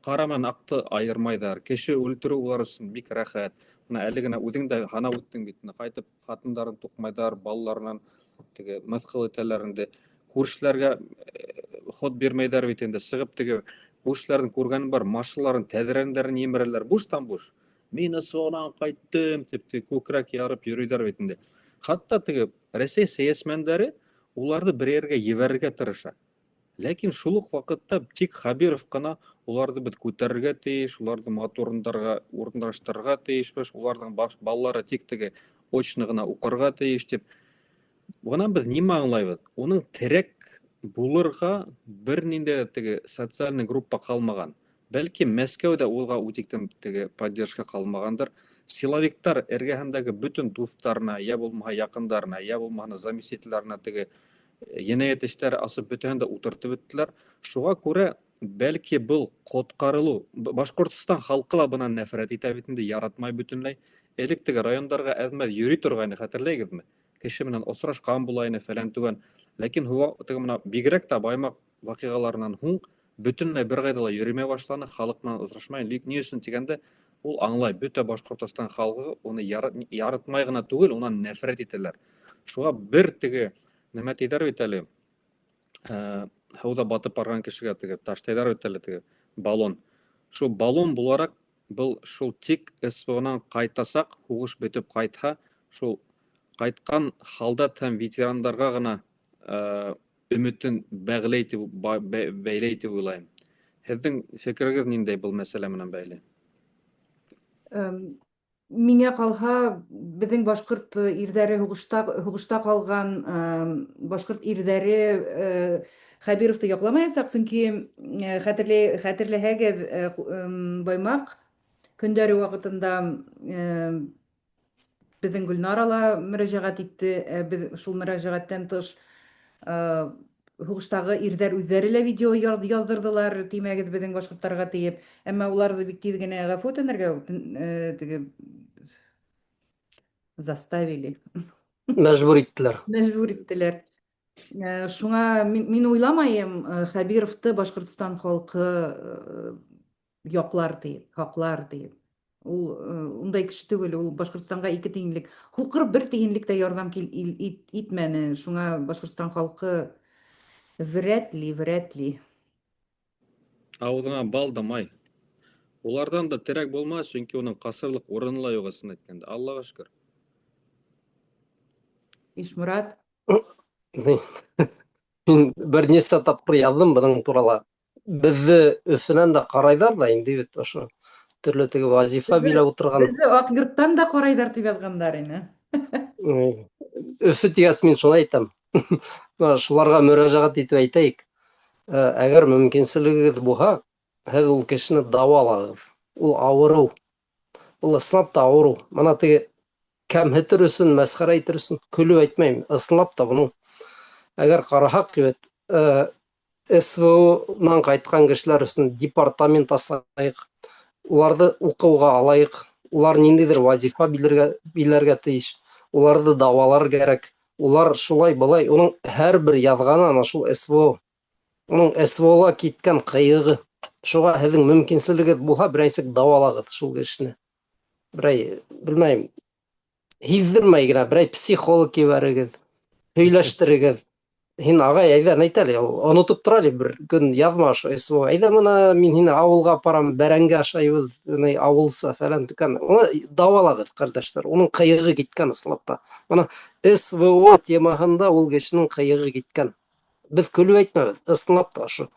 ҡара менән аҡты айырмайҙар. Кеше үлтереү улар өсөн бик рәхәт. Мына әле генә үҙең дә һанап үттең бит. Ҡайтып ҡатындарын туҡмайҙар, балаларынан теге мыҫҡыл итәләр инде. Күршеләргә ход бирмәйҙәр бит инде. Сығып теге күршеләрҙең күргәнем бар, машиналарын, тәҙрәләрен емерәләр. Буштан буш. Мин СВО-нан ҡайттым тип теге күкрәк ярып йөрөйҙәр бит инде. Хатта теге Рәсәй сәйәсмәндәре уларҙы бер ергә ебәрергә тырыша. Ләкин шул уҡ ваҡытта тик Хәбиров ҡына уларҙы беҙ күтәрергә тейеш, уларҙы матур урындарға урынлаштырырға тейешбеҙ, уларҙың баш балалары тик теге очно ғына уҡырға тейеш тип. Бынан беҙ нимә аңлайбыҙ? Уның терәк булырға бер ниндәй ҙә теге социальный группа ҡалмаған. Бәлки Мәскәүҙә уға үтиктем теге поддержка ҡалмағандыр. Силовиктар эргәһендәге бөтөн дуҫтарына, йә булмаһа яҡындарына, йә булмаһа заместительләренә теге енәйәт эштәре асып бөтәһен дә ултыртып бөттөләр. Шуға күрә бәлки был ҡотҡарылыу Башҡортостан халҡы ла бынан нәфрәт итә бит инде, яратмай бөтөнләй. Элек теге райондарға әҙ-мәҙ йөрөй торғайны, хәтерләйгеҙме? Кеше менән осрашҡан була ине, фәлән түгән. Ләкин теге мына бигерәк тә Баймаҡ ваҡиғаларынан һуң бөтөнләй бер ҡайҙа ла йөрөмәй башланы, халыҡ менән осрашмай. Ни өсөн тигәндә, ул аңлай, бөтә Башҡортостан халҡы уны яратмай ғына түгел, унан нәфрәт итәләр. Шуға бер теге нәмә тиҙәр бит әле, һыуҙа батып барған кешегә теге ташлайҙар бит әле теге баллон. Шул баллон булараҡ был шул тик СВО-нан ҡайтасаҡ, һуғыш бөтөп ҡайтһа, шул ҡайтҡан һалдат һәм ветерандарға ғына өмөтөн бәғләй тип бәйләй тип уйлайым. Һеҙҙең фекерегеҙ ниндәй был мәсьәлә менән бәйле? Миңә ҡалһа, беҙҙең башҡорт ирҙәре һуғышта һуғышта ҡалған башҡорт ирҙәре Хәбировты яҡламаясаҡ, сөнки хәтерле хәтерләһәгеҙ, Баймаҡ көндәре ваҡытында Беҙҙең Гөлнара ла мөрәҗәгать итте. Ә беҙ шул мөрәҗәгатьтән тыш һуғыштагы ирҙәр үҙҙәре лә видео яҙҙырҙылар, тимәгеҙ беҙҙең башҡорттарға тиеп. Әммә уларҙы бик тиҙ генә ғәфү үтенергә теге заставили. Мәжбүр иттеләр. Мәжбүр иттеләр. Шуңа мин уйламайым, Хәбировты Башҡортостан халҡы яклар диеп, хаклар диеп. Ул ундай кеше түгел, ул Башкортстанга ике тиенлек, һукыр бер тиенлек тә ярдәм кил, итмәне. Шуңа Башкортстан халкы вряд ли, вряд ли. Ауыҙыңа бал да май. Уларҙан да терәк булмаҫ, сөнки уның ҡасырлыҡ урыны ла юҡ, ысын әйткәндә. Аллаға шөкөр. Ишморат. Мин бер нисә тапҡыр яҙҙым бының турала. Беҙҙе Өфөнән дә ҡарайҙар ҙа инде бит ошо төрлө теге вазифа биләп ултырған. Беҙҙе Аҡ йорттан да ҡарайҙар тип яҙғандар ине. Өфө тигәс мин шуны әйтәм. Шуларға мөрәжәғәт итеп әйтәйек. Әгәр мөмкинселегегеҙ булһа, һеҙ ул кешене дауалағыҙ. Ул ауырыу. Ул ысынлап та ауырыу. Мына теге кәмһетер өсөн, мәсхәрә итер өсөн көлөп әйтмәйем. Ысынлап та бының әгәр ҡараһаҡ бит, СВО-нан ҡайтҡан кешеләр өсөн департамент асайыҡ, уларҙы уҡыуға алайыҡ, улар ниндәйҙер вазифа билергә, биләргә тейеш, уларҙы дауалар кәрәк. Улар шулай былай, уның һәр бер яҙғаны ана шул СВО. Уның СВО-ла киткән ҡыйығы. Шуға һеҙҙең мөмкинселегегеҙ булһа, берәй нисек дауалағыҙ шул кешене. Берәй, белмәйем, һиҙҙермәй генә берәй психолог ебәрегеҙ, һөйләштерегеҙ. Һин, ағай, әйҙә, әйт әле, ул онотоп тора әле, бер көн яҙма ошо СВО. Әйҙә, мына мин һине ауылға апарам, бәрәңге ашайбыҙ, ни ауылса фәлән төкән. Уны дауалағыҙ, ҡәрҙәштәр. Уның ҡыйығы киткән ысынлап та. Мына СВО темаһында ул кешенең ҡыйығы киткән. Беҙ көлөп әйтмәбеҙ, ысынлап та ошо.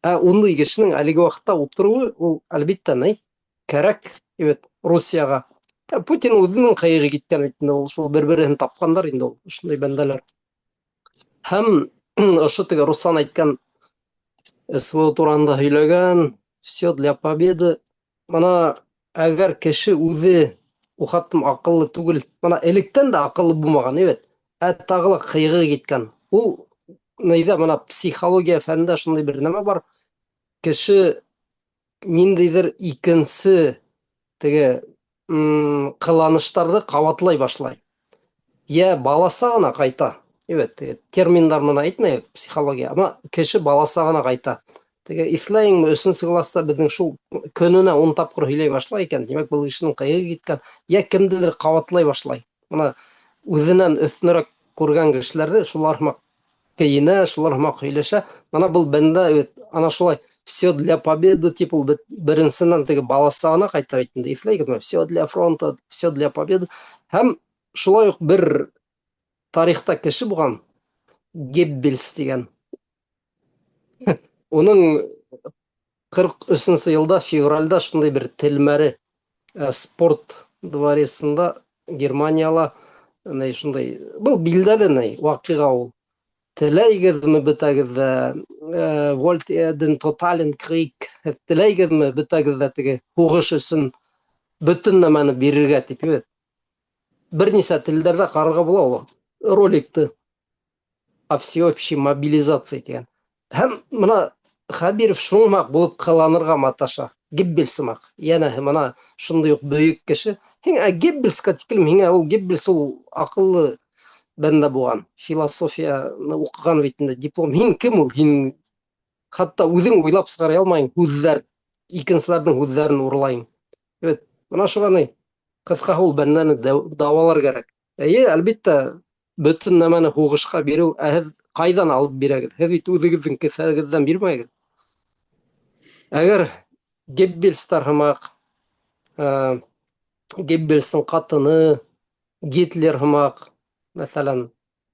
Ә ундай кешенең әлеге ваҡытта ултырыуы, ул әлбиттә ни, кәрәк бит Русияға. Ә Путин үҙенең ҡыйығы киткән бит инде ул, шул бер-береһен тапҡандар инде ул, ошондай бәндәләр. Һәм ошо теге Руслан әйткән СВО тураһында һөйләгән, все для победы. Мына әгәр кеше үҙе Ул хаттым акыллы түгел. Мына электән дә акыллы булмаган, әйбәт. Ә тагы ла кыйгы киткән. Ул нейдә мына психология фәнендә шундый бер нәмә бар. Кеше ниндидер икенче теге кыланыштарны кабатлай башлай. Я баласы гына кайта. Әйбәт, теге терминнар моны әйтмәй психология, әмма кеше баласы гына кайта. Теге иҫләйеңме, өсөнсө класста беҙҙең шул көнөнә 10 тапҡыр һөйләй башлай икән, димәк, был кешенең ҡыйығы киткән, я кемделер ҡабатлай башлай. Мына үҙенән өҫтөнөрәк күргән кешеләрҙе шулар һымаҡ кейенә, шулар һымаҡ һөйләшә. Мына был бәндә бит ана шулай все для победы тип ул бит беренсенән теге баласы гына ҡайта бит инде, иҫләйгеҙме? Все для фронта, все для победы. Һәм шулай уҡ бер тарихта кеше булған Геббельс дигән. Уның 43 йылда февральда шундай бер телмәре спорт дворецында Германияла ни шундай был билдәле ни ваҡиға ул. Теләйгеҙме бөтәгеҙ дә Wollt ihr den totalen Krieg? Теләйгеҙме бөтәгеҙ дә теге һуғыш өсөн бөтөн нәмәне бирергә тип бит. Бер нисә телдәрҙә ҡарарға була ул роликты. О всеобщей мобилизации тигән. Һәм мына Хәбиров шуңмаҡ булып ҡыланырға маташа. Геббельс һымаҡ. Йәнәһе мына шундай уҡ бөйөк кеше. Һиңә Геббельска тиклем һиңә ул Геббельс ул аҡыллы бәндә булған. Философияны уҡыған бит инде диплом. Һин кем ул? Һин хатта үҙең уйлап сығара алмайың һүҙҙәр. Икенселәрҙең һүҙҙәрен урлайың. Бит мына шуға ни ҡыҫҡаһы ул бәндәне дауалар кәрәк. Эйе, әлбиттә, бөтөн нәмәне һуғышҡа биреү, ә һеҙ ҡайҙан алып бирәгеҙ? Һеҙ бит үҙегеҙҙең кеҫәгеҙҙән бирмәйегеҙ. Әгәр Геббельстар һымаҡ, Геббельстың ҡатыны, Гитлер һымаҡ, мәҫәлән,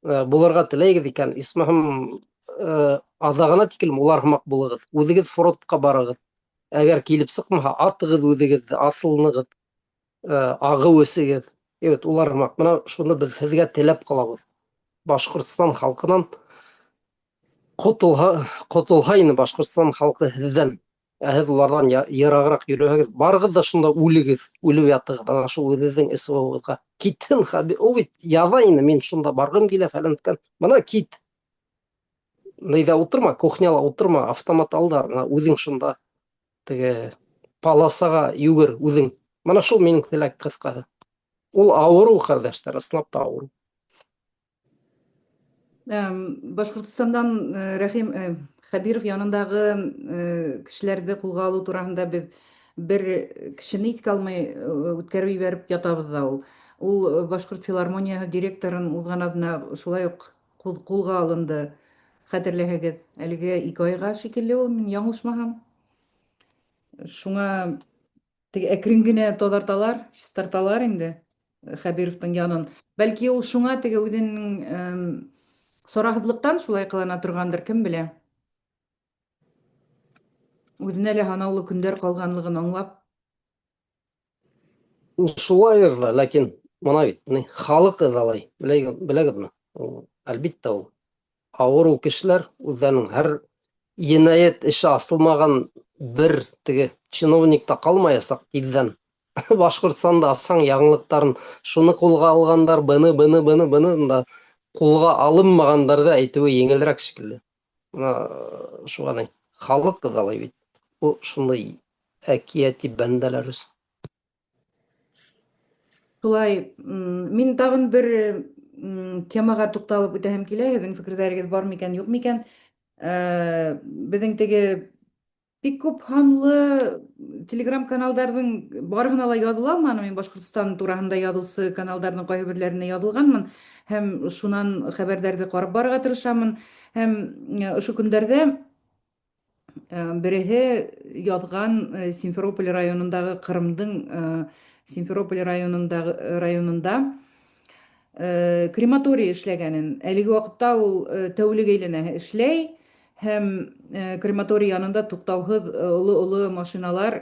булырға теләйегеҙ икән, исмаһам, аҙағына тиклем улар һымаҡ булығыҙ. Үҙегеҙ фронтҡа барығыҙ. Әгәр килеп сыҡмаһа, атығыҙ үҙегеҙҙе, аҫылынығыҙ. Ағыу эсегеҙ. Evet, улар һымаҡ. Мына шуны беҙ һеҙгә теләп ҡалабыҙ. Башҡортостан халҡынан ҡотолһа, ҡотолһа ине Башҡортостан халҡы һеҙҙән. Ә һеҙ уларҙан йырағыраҡ йөрөһәгеҙ, барығыҙ ҙа шунда үлегеҙ, үлеп ятығыҙ, ана шул үҙегеҙҙең СВО-ғыҙға. Китһен, ул бит яҙа ине, мин шунда барғым килә, фәлән иткән. Мына кит. Нейҙә ултырма, кухняла ултырма, автомат ал да, мына үҙең шунда теге полосаға йүгер үҙең. Мына шул минең теләк ҡыҫҡаһы. Ул ауырыу, ҡәрҙәштәр, ысынлап та ауырыу. Башҡортостандан Рәхим Хәбиров янындағы кешеләрҙе ҡулға алыу тураһында беҙ бер кешене иҫкә алмай үткәреп ебәреп ятабыҙ ҙа ул. Ул Башҡорт филармонияһы директорын уҙған аҙна шулай уҡ ҡулға алынды. Хәтерләһәгеҙ, әлегә 2 айға шикелле ул, мин яңылышмаһам. Шуңа теге әкрен генә таҙарталар, чистарталар инде Хәбировтың янын. Бәлки ул шуңа теге үҙенең сараһыҙлыҡтан шулай ҡылана торғандыр, кем белә. Үҙенә лә һанаулы көндәр ҡалғанлығын аңлап. Шулайыр ҙа, ләкин мына бит, ни, халыҡ ыҙалай, беләгеҙме? Әлбиттә ул ауырыу кешеләр үҙҙәренең һәр енәйәт эше асылмаған бер теге чиновник та ҡалмаясаҡ тиҙҙән. Башҡортостанда асһаң яңылыҡтарын, шуны ҡулға алғандар, быны, быны, быны, быны да ҡулға алынмағандарҙы әйтеүе еңелерәк шикелле. Мына шуға ни, халыҡ ыҙалай бит. Ул шундай әкиәти бәндәләр өсөн. Шулай, мин тағын бер темаға туҡталып үтәһем килә, һеҙҙең фекерҙәрегеҙ бар микән, юҡ микән? Беҙҙең теге бик күп һанлы телеграм-каналдарҙың барыһына ла яҙыла алманым, мин Башҡортостан тураһында яҙыусы каналдарҙың ҡайһы берләренә яҙылғанмын һәм шунан хәбәрҙәрҙе ҡарап барырға тырышамын. Һәм ошо көндәрҙә береһе яҙған Симферополь районындағы Ҡырымдың Симферополь районында крематорий эшләгәнен. Әлеге ваҡытта ул тәүлек әйләнә эшләй һәм крематорий янында туҡтауһыҙ оло-оло машиналар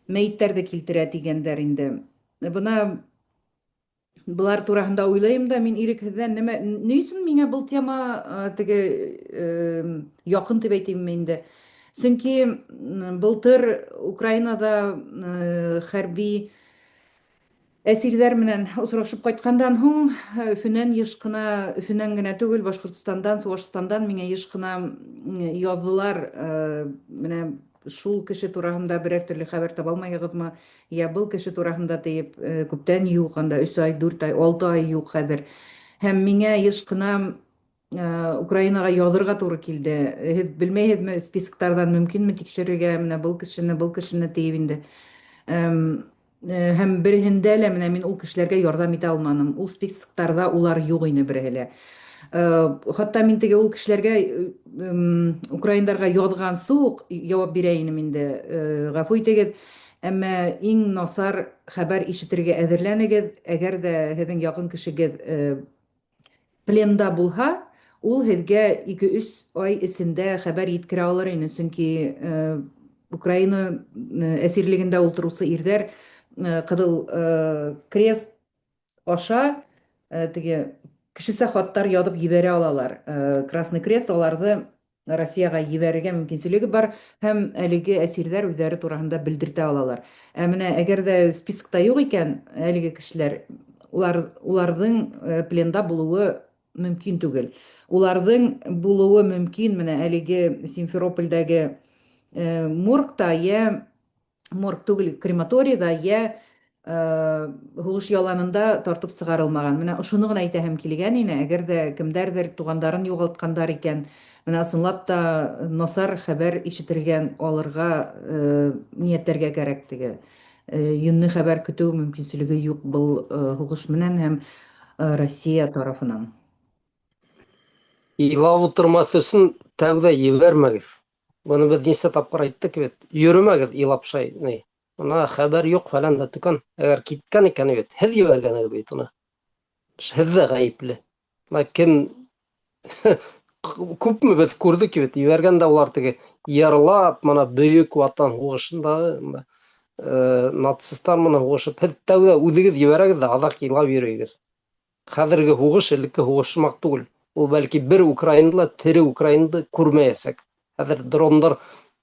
мәйеттәрҙе килтерә тигәндәр инде. Бына былар тураһында уйлайым да мин ирекһеҙҙән, нәмә, ни өсөн миңә был тема теге яҡын тип әйтәйемме инде? Сөнки былтыр Украинада хәрби Әсирләр менән осрашып кайткандан һуң Өфөнән еш кына, Өфөнән генә түгел, Башкортстандан, Чуашстандан миңа еш кына яздылар, менә шул кеше тураһында берәр төрле хәбәр таба алмайыгызмы, я был кеше тураһында диеп, күптән юк, анда 3 ай, 4 ай, 6 ай юк хәзер. Һәм миңа еш кына Украинага язырга туры килде. Һеҙ белмәйһеҙме, списоктарҙан мөмкинме тикшерергә, менә был кешене, был кешене тиеп инде. Һәм береһендә лә менә мин ул кешеләргә ярҙам итә алманым. Ул списоктарҙа улар юҡ ине береһе лә. Хатта мин теге ул кешеләргә украиндарға яҙғансы уҡ яуап бирә инем инде. Ғәфү итегеҙ, әммә иң насар хәбәр ишетергә әҙерләнегеҙ. Әгәр ҙә һеҙҙең яҡын кешегеҙ пленда булһа, ул һеҙгә 2-3 ай эсендә хәбәр еткерә алыр ине, сөнки Украина әсирлегендә ултырыусы ирҙәр Ҡыҙыл Крест аша теге кешесә хаттар яҙып ебәрә алалар. Красный Крест аларҙы Россиягә ебәрергә мөмкинселеге бар һәм әлеге әсирләр үҙҙәре тураһында белдертә алалар. Ә менә әгәр дә спискта юҡ икән, әлеге кешеләр, улар уларҙың пленда булыуы мөмкин түгел. Уларҙың булыуы мөмкин менә әлеге Симферопольдәге моргта йә морг түгел, крематорийҙа йә һуғыш яланында тартып сығарылмаған. Менә ошоно ғына әйтәһем килгән ине. Әгәр ҙә кемдәрҙер туғандарын юғалтҡандар икән, менә ысынлап та насар хәбәр ишетергә алырға ниәтләргә кәрәк теге. Йүнле хәбәр көтөү мөмкинселеге юҡ был һуғыш менән һәм Россия тарафынан. Илап ултырмаҫ өсөн тәүҙә ебәрмәгеҙ. Быны беҙ нисә тапҡыр әйттек бит. Йөрөмәгеҙ илап шай, ни. Бына хәбәр юҡ фәлән дә төкән. Әгәр киткән икән бит, һеҙ ебәргәнегеҙ бит уны. Һеҙ ҙә ғәйепле. Бына кем күпме беҙ күрҙек бит, ебәргән дә улар теге йырлап, бына Бөйөк Ватан һуғышындағы нацисттар менән һуғышып, һеҙ тәүҙә үҙегеҙ ебәрәгеҙ ҙә аҙаҡ илап йөрөйгөҙ. Хәҙерге һуғыш элекке һуғыш һымаҡ түгел. Ул бәлки бер украинды ла, тере украинды күрмәйәсәк. Хәҙер дрондар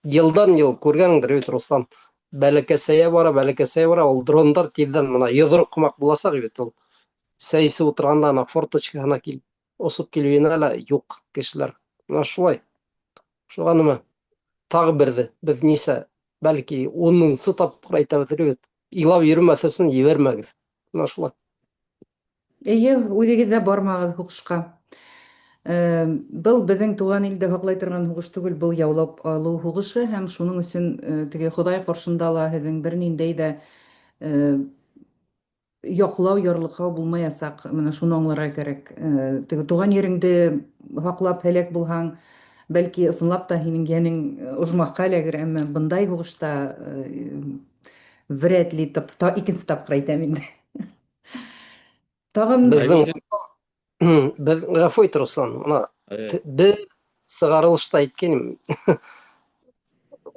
йылдан йыл күргәнеңдер бит, Руслан, бәләкәсәйә бара, бәләкәсәйә бара, ул дрондар тиҙҙән бына йоҙроҡ һымаҡ буласаҡ бит ул. Сәй эсеп ултырғанда ана форточкаһына килеп, осоп килеп инә лә юҡ кешеләр. Бына шулай. Шуға нимә? Тағы берҙе беҙ нисә, бәлки унынсы тапҡыр әйтәбеҙ бит. Илап йөрөмәҫ өсөн ебәрмәгеҙ. Бына шулай. Эйе, үҙегеҙ ҙә бармағыҙ һуғышҡа. Был беҙҙең туған илде һаҡлай торған һуғыш түгел, был яулап алыу һуғышы һәм шуның өсөн теге Хоҙай ҡаршында ла һеҙҙең бер ниндәй ҙә яҡлау, ярлыҡау булмаясаҡ. Менә шуны аңларға кәрәк. Теге туған ереңде һаҡлап һәләк булһаң, бәлки ысынлап та һинең йәнең ожмахҡа эләгер, әммә бындай һуғышта вряд ли, икенсе тапҡыр әйтәм инде. Тағын Беҙҙең беҙ, ғәфү ит, Руслан, бына беҙ сығарылышта әйткәнем,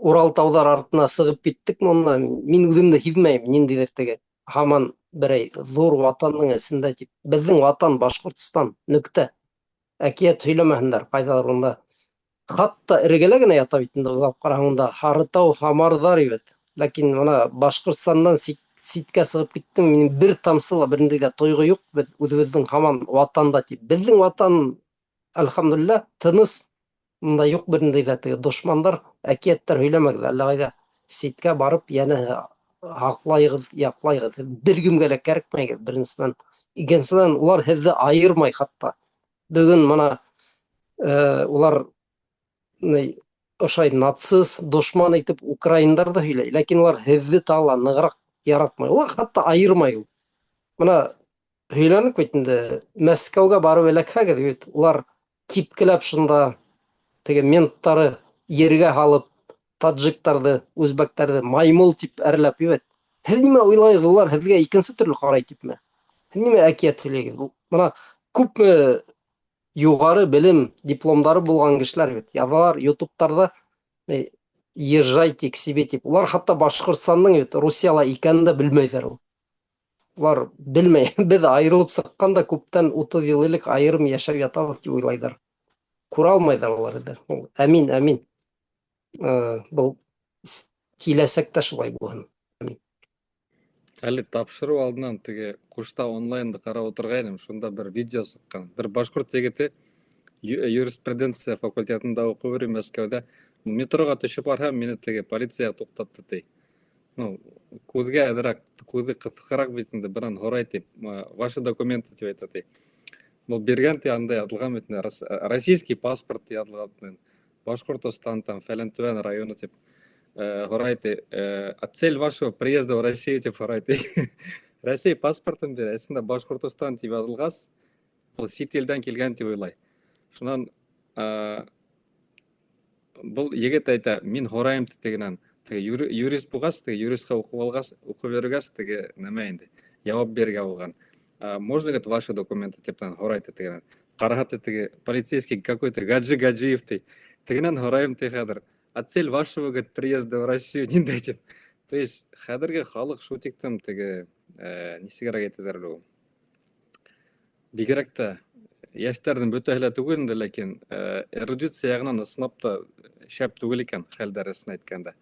Урал тауҙар артына сығып киттек монда, мин үҙем дә һиҙмәйем, ниндәйҙер теге һаман берәй ҙур ватандың эсендә тип. Беҙҙең ватан Башҡортостан, нөктә. Әкиәт һөйләмәһендәр, ҡайҙалыр унда. Хатта эргәлә генә ята бит инде, уйлап ҡараһаң унда Һарытау, Һамарҙар бит. Ләкин бына Башҡортостандан ситкә сығып киттем, минең бер тамсы ла бер ниндәй ҙә тойғо юҡ, беҙ үҙебеҙҙең һаман ватанда тип. Беҙҙең ватан, әлхәмдүлилләһ, тыныс. Унда юҡ бер ниндәй ҙә теге дошмандар, әкиәттәр һөйләмәгеҙ, әллә ҡайҙа ситкә барып йәнә һаҡлайығыҙ, яҡлайығыҙ. Бер кемгә лә кәрәкмәйегеҙ, беренсенән. Икенсенән, улар һеҙҙе айырмай хатта. Бөгөн бына улар ошай нацист, дошман итеп украиндарҙы һөйләй, ләкин улар һеҙҙе тағы ла нығыраҡ яратмай. Улар хатта айырмай ул. Бына һөйләнек бит инде, Мәскәүгә барып эләкһәгеҙ бит, улар типкеләп шунда теге менттары ергә һалып, таджиктарҙы, үзбәктәрҙе маймыл тип әрләп бит. Һеҙ нимә уйлайһығыҙ, улар һеҙгә икенсе төрлө ҡарай типме? Һеҙ нимә әкиәт һөйләйһегеҙ? Бына күпме юғары белем дипломдары булған кешеләр бит. Яҙалар ютубтарҙа, езжайте к себе тип. Улар хатта Башҡортостандың бит Русияла икәнен дә белмәйҙәр ул. Улар белмәй. Беҙ айырылып сыҡҡан да күптән 30 йыл элек айырым йәшәп ятабыҙ тип уйлайҙар. Күрә алмайҙар улар инде. Ул, әмин, әмин. Был киләсәктә шулай булһын. Әмин. Әле тапшырыу алдынан теге Ҡушта онлайнды ҡарап ултырғайным, шунда бер видео сыҡҡан. Бер башҡорт егете юриспруденция факультетында уҡып йөрөй Мәскәүҙә. Метроға төшөп барһам, мине теге полиция туҡтатты ти. Ну, күҙгә әҙерәк, күҙе ҡыҫыҡыраҡ бит инде, бынан һорай тип, ваши документы тип әйтә ти. Был биргән ти андай яҙылған бит инде, российский паспорт ти яҙылған. Башҡортостан там, фәлән төгән районы тип. Һорай ти, а цель вашего приезда в Россию тип һорай ти. Рәсәй паспортын бирә, эсендә Башҡортостан тип яҙылғас, был сит илдән килгән тип уйлай. Шунан был егет әйтә, мин һорайым ти тегенән. Теге юрист булғас, теге юристҡа уҡып алғас, уҡып йөрөгәс, теге нәмә инде, яуап бирергә булған. Можно, говорит, ваши документы тип һорай ти тегенән. Ҡараһа ти теге полицейский какой-то Гаджи Гаджиев ти. Тегенән һорайым ти хәҙер. А цель вашего, говорит, приезда в Россию ниндәй тип. То есть хәҙерге халыҡ шул тиклем теге нисегерәк әйтәләр әле ул. Бигерәк тә йәштәрҙең бөтәһе лә түгел инде, ләкин эрудиция яғынан ысынлап та шәп түгел икән хәлдәр ысын әйткәндә.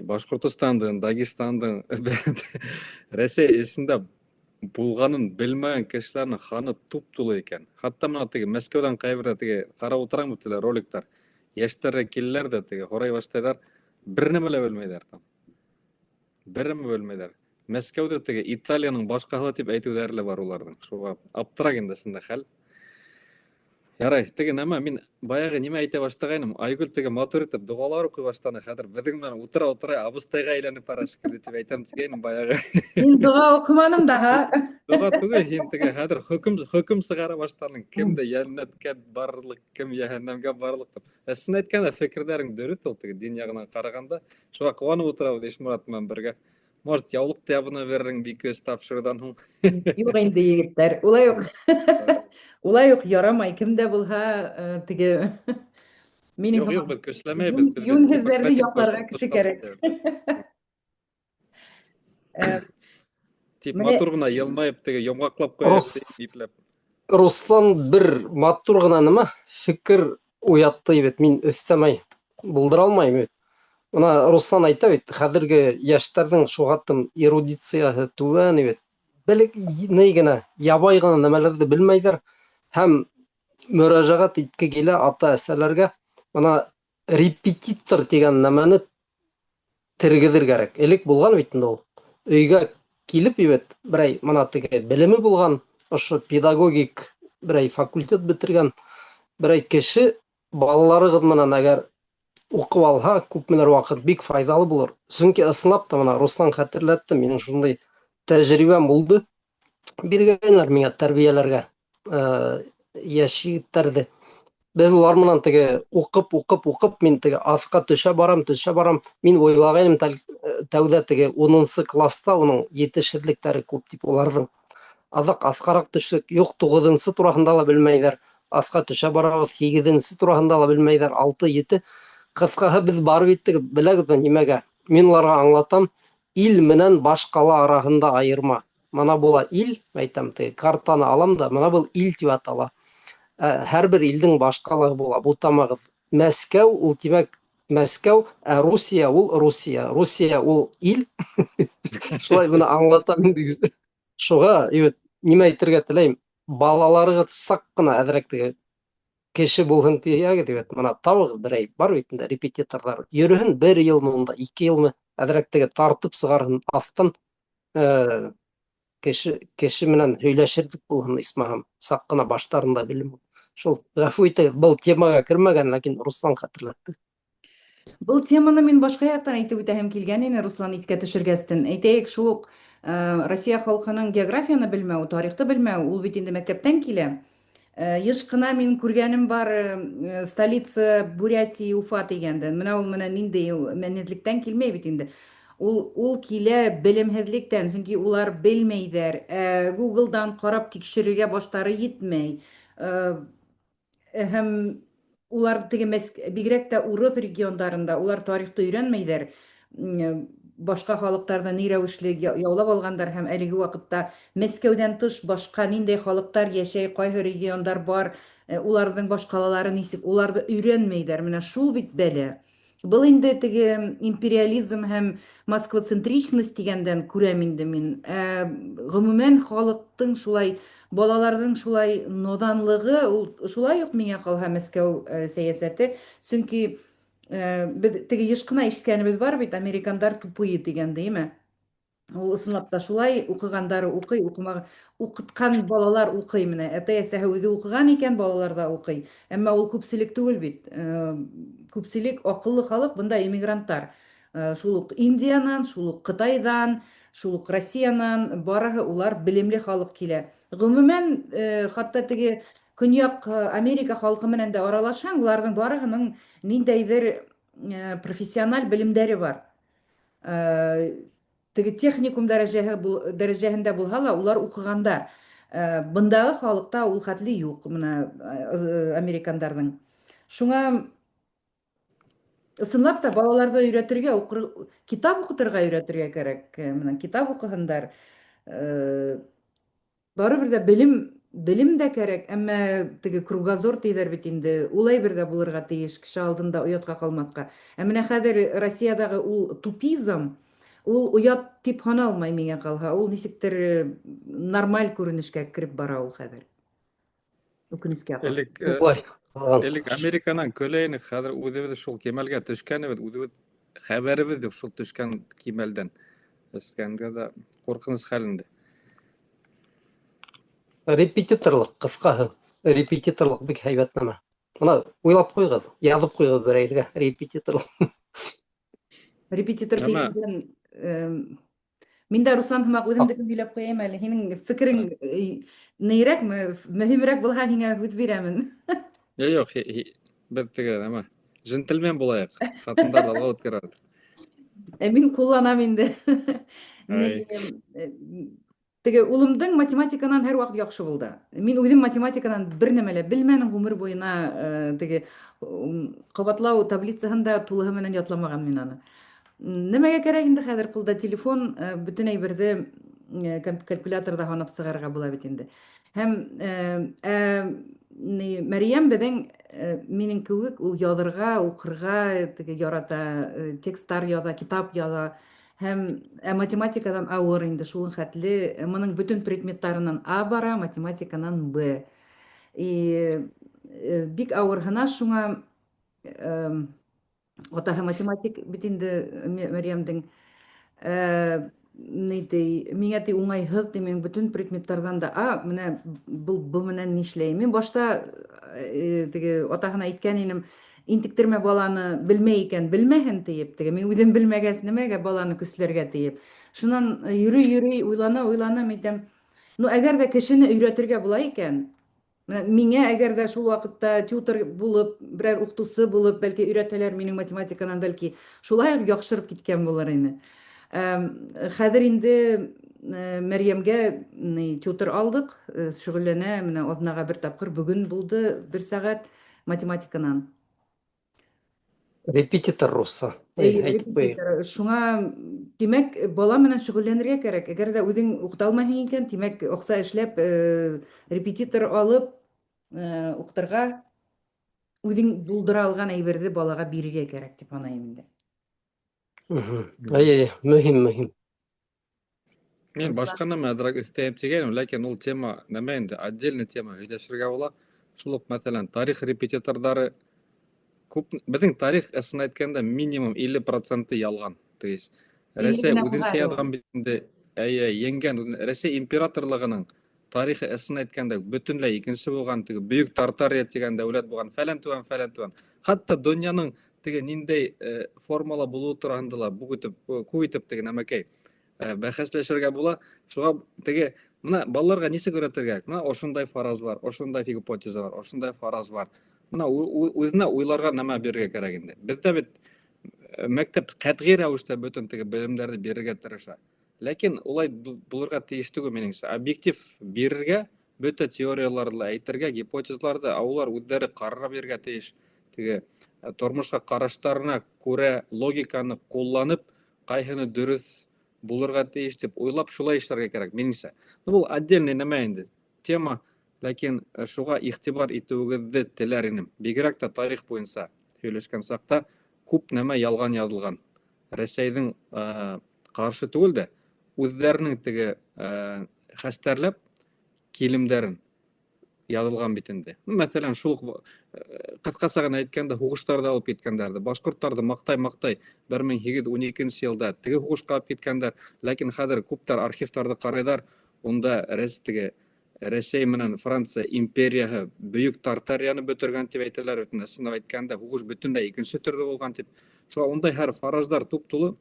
Башҡортостандың, Дагестандың Рәсәй эсендә булғанын белмәгән кешеләрҙең һаны туп-тулы икән. Хатта мына теге Мәскәүҙән ҡайбер теге ҡарап ултырам бит әле роликтар. Йәштәр киләләр ҙә теге һорай башлайҙар, бер нәмә лә белмәйҙәр там. Бер нәмә белмәйҙәр. Мәскәүҙә теге Италияның баш ҡалаһы тип әйтеүҙәре лә бар уларҙың. Шуға аптырак инде шундай хәл. Ярай, теге нәмә, мин баяғы нимә әйтә башлағайным, Айгөл теге матур итеп доғалар уҡый башланы, хәҙер беҙҙең менән ултыра-ултыра абыстайға әйләнеп бара шикелле тип әйтәм тигәйнем баяғы. Мин доға уҡыманым даһа. Доға түгел, һин теге хәҙер хөкөм сығара башланың, кемде йәннәткә барырлыҡ, кем йәһәннәмгә барырлыҡ тип. Ә сын әйткәндә фекерҙәрең дөрөҫ ул теге дин яғынан ҡарағанда. Шуға ҡыуанып ултырабыҙ Ишморат менән бергә. Может, яулыҡты ябына берерһең бик көс тапшырыуҙан һуң. Юҡ инде, егеттәр. Улай уҡ. Улай уҡ ярамай. Кем дә булһа, теге минең Юҡ, юҡ, беҙ көсләмәйбеҙ. Беҙ йүнһеҙҙәрҙе демократик яҡларға кеше кәрәк. Тип матур ғына йылмайып теге йомғаҡлап ҡуя ипләп. Руслан бер матур ғына нәмә фекер уятты бит, мин өҫтәмәй булдыра алмайым бит. Мына Руслан әйтә бит, хәҙерге йәштәрҙең шуғатым эрудицияһы түбән бит. Белек ни генә, ябай ғына нәмәләрҙе белмәйҙәр һәм мөрәжәғәт итке килә ата-әсәләргә. Мына репетитор тигән нәмәне тергеҙер кәрәк. Элек булған бит инде ул. Өйгә килеп бит, берәй мына теге белеме булған, ошо педагогик берәй факультет бөтөргән берәй кеше балаларығыҙ менән әгәр уҡып алһа, күпмелер ваҡыт бик файҙалы булыр. Сөнки ысынлап та мына Руслан хәтерләтте, минең шундай тәжрибәм булды. Биргәннәр миңә тәрбиәләргә, йәш егеттәрҙе. Беҙ улар менән теге уҡып, уҡып, уҡып, мин теге аҫҡа төшә барам, төшә барам. Мин уйлағайным тәүҙә теге 10 класста уның етешһеҙлектәре күп тип уларҙың. Аҙаҡ аҫҡараҡ төштөк, юҡ, 9 тураһында ла белмәйҙәр. Аҫҡа төшә барабыҙ, 8 тураһында ла белмәйҙәр, 6, 7. Ҡыҫҡаһы беҙ барып еттек, беләгеҙме нимәгә? Мин уларға аңлатам, ил менән баш ҡала араһында айырма. Мына була ил, әйтәм, теге картаны алам да, мына был ил тип атала. Һәр бер илдең баш ҡалаһы була, бутамағыҙ. Мәскәү ул тимәк Мәскәү, ә Русия ул Русия. Русия ул ил. Шулай быны аңлатам инде. Шуға, егет, нимә әйтергә теләйем? Балаларығыҙ саҡ ҡына әҙерәк теге кеше булһын тиһәгеҙ, егет, мына табығыҙ берәй бар бит инде репетиторҙар. Йөрөһөн бер йылмы унда, 2 йылмы, әҙерәк теге тартып сығарһын аҫтан. Кеше менән һөйләшерлек булһын исмаһам, саҡ ҡына баштарында белем. Шул, ғәфү итегеҙ, был темаға кермәгән, ләкин Руслан хәтерләтте. Был теманы мин башҡа яҡтан әйтеп үтәһем килгән ине, Руслан иҫкә төшөргәстен. Әйтәйек, шул уҡ Россия халҡының географияны белмәү, тарихты белмәү, ул бит инде мәктәптән килә. Йыш ҡына мин күргәнем бар, столица Бурятии Уфа тигәндә. Менә ул менә ниндәй ул мәннетлектән килмәй бит инде. Ул килә белемһеҙлектән, сөнки улар белмәйҙәр. Google'дан ҡарап тикшерергә баштары етмәй. Һәм улар теге бигерәк тә урыҫ региондарында улар тарихты өйрәнмәйҙәр. Башҡа халыҡтарҙы ни рәүешле яулап алғандар һәм әлеге ваҡытта Мәскәүҙән тыш башҡа ниндәй халыҡтар йәшәй, ҡайһы региондар бар, уларҙың баш ҡалалары нисек, уларҙы өйрәнмәйҙәр. Менә шул бит бәлә. Был инде теге империализм һәм москвацентричность дигәндән күрәм инде мин. Ә гомумән халыктың шулай, балаларның шулай наданлыгы, ул шулай ук миңа калһа Мәскәү сәясәте. Чөнки без теге еш кына ишеткәнебез бар бит, американдар тупые дигән, димме? Ул ысынлап та шулай, укыгандары укый, укымаган, укыткан балалар укый менә. Әтә-әсәһе үзе укыган икән, балалар да укый. Әмма ул күпселек түгел бит. Күпселек акыллы халык бында иммигранттар. Шул ук Индиянан, шул ук Кытайдан, шул ук Россиянан барыһы улар белемле халык килә. Гомумән, хатта теге Көньяк Америка халкы менән дә аралашаң, уларның барыһының ниндәйдер профессиональ белемдәре бар. Теге техникум дәрәҗәһе дәрәҗәһендә булһа ла, улар укыгандар. Бындагы халыкта ул хәтле юк, менә американдарның. Шуңа ысынлап та балаларны өйрәтергә, укыр, китап укытырга өйрәтергә кәрәк. Менә китап укыһындар. Барыбер дә белем, белем дә кәрәк, әмма теге кругозор диләр бит инде, ул әйбер дә булырга тиеш, кеше алдында оятка калмаска. Ә менә хәзер Россиядәге ул тупизм, ул оят дип һаналмай миңа калһа, ул ничектер нормаль күренешкә кереп бара ул хәзер. Үкенечкә каршы. Элек, элек Американан көлә идек, хәзер үзебез шул кимәлгә төшкәнебез, үзебез хәбәребез юк шул төшкән кимәлдән. Төшкәнгә дә куркыныч хәл инде. Репетиторлык, кыскаһы. Репетиторлык бик һәйбәт нәмә. Менә уйлап куйгыз, язып куйгыз бер әйбергә, репетиторлык. Репетитор дигән Мин дә Руслан һымак үземдекен сөйләп куяйм әле. Һинең фикерең нейрәк, мөһимрәк булһа, һиңә һүз бирәмен. Юк, юк, без теге нәмә, джентльмен булайык. Хатындар да алга үткәрәбез. Ә мин кулланам инде. Теге улымдың математиканан һәрвакыт яхшы булды. Мин үзем математикадан бер нәмә лә белмәдем гомер буена, теге кабатлау таблицаһын да тулыһы менән ятламаган мин аны. Нәмәгә кәрәк инде хәзер кулда телефон, бөтен әйберде калькуляторда һанап чыгарырга була бит инде. Һәм ә Мәрьям безнең минем кебек ул язырга, укырга теге ярата, текстлар яза, китап яза. Һәм ә математикадан авыр инде шул хәтле. Моның бөтен предметларыннан А бара, математиканан Б. И бик авыр гына шуңа атаһы математик бит инде Мәрьямдең. Ни ди, миңа ди уңайһыз ди, мин бөтен предметлардан да А, менә бу Б менән нишләйм? Мин башта теге атаһына әйткән инем, интектермә баланы, белмәй икән, белмәһен диеп, теге мин үзем белмәгәс, нәмәгә баланы көсләргә диеп. Шуннан йөри-йөри, уйлана, уйлана, мин әйтәм, ну әгәр дә кешене өйрәтергә була икән, менә миңа әгәр дә шул вакытта тьютор булып, берәр укытучы булып, бәлки өйрәтәләр минем математиканан, бәлки шулай ук яхшырып киткән булыр иде. Хәзер инде Мәрьямгә тьютор алдык, шөгыльләнә, менә атнага бер тапкыр, бүген булды бер сәгать математиканан. Репетитор русса. Әйтеп куйыйк. Шуңа, димәк, бала менән шөгыльләнергә кәрәк. Әгәр дә үзең укыта алмыйсың икән, димәк, акча эшләп, репетитор алып, укытырга, үзең булдыра алган әйберне балага бирергә кәрәк дип саныйм инде. Әй, мөһим, мөһим. Мин башка нәмә әзрәк өстәйем дигәнем, ләкин ул тема нәмә инде, отдельный тема һөйләшергә була. Шул ук, мәсәлән, тарих репетиторлары күп, безнең тарих, ысын әйткәндә, минимум 50% ялган. То есть Рәсәй үзенчә язган бит инде, әйе, еңгән Рәсәй императорлыгының тарихы, ысын әйткәндә, бөтенләй икенче булган, теге Бөек Тартария дигән дәүләт булган, фәлән түгән, фәлән түгән. Хәтта дөньяның теге ниндәй формала булуы турында ла бу итеп, күп итеп теге нәмәкәй бәхәсләшергә була. Шуңа теге менә балаларга ничек өйрәтергә? Менә ошондай фараз бар, ошондай гипотеза бар, ошондай фараз бар. Менә үзенә уйларга нәмә бирергә кирәк инде. Бездә бит мәктәп катгый рәвештә бөтен теге белемнәрне бирергә тырыша. Ләкин улай булырга тиеш түгел минемчә. Объектив бирергә, бөтә теорияләрне әйтергә, гипотезаларны, ә улар үзләре карар бирергә тиеш. Теге тормышка карашларына күрә логиканы кулланып, кайһыны дөрес булырга тиеш дип уйлап шулай эшләргә кирәк, минемчә. Ну, бу отдельный нәмә инде, тема, ләкин шуга игътибар итүегезне теләр идем. Бигрәк тә тарих буенча сөйләшкән чакта Күп нәмә ялған яҙылған. Рәсәйҙең ҡаршы түгел дә, үҙҙәренең теге хәстәрләп килемдәрен яҙылған бит инде. Ну, мәҫәлән, шул уҡ ҡыҫҡаса ғына әйткәндә, һуғыштарҙы алып киткәндәрҙе, башҡорттарҙы маҡтай-маҡтай 1812 йылда теге һуғышҡа алып киткәндәр, ләкин хәҙер күптәр архивтарҙы ҡарайҙар, унда теге Рәсәй менән Франция империяһы Бөйөк Тартарияны бөтөргән тип әйтәләр бит инде. Ысынлап әйткәндә, һуғыш бөтөнләй икенсе төрлө булған тип. Шуға ундай һәр фараздар туп-тулы.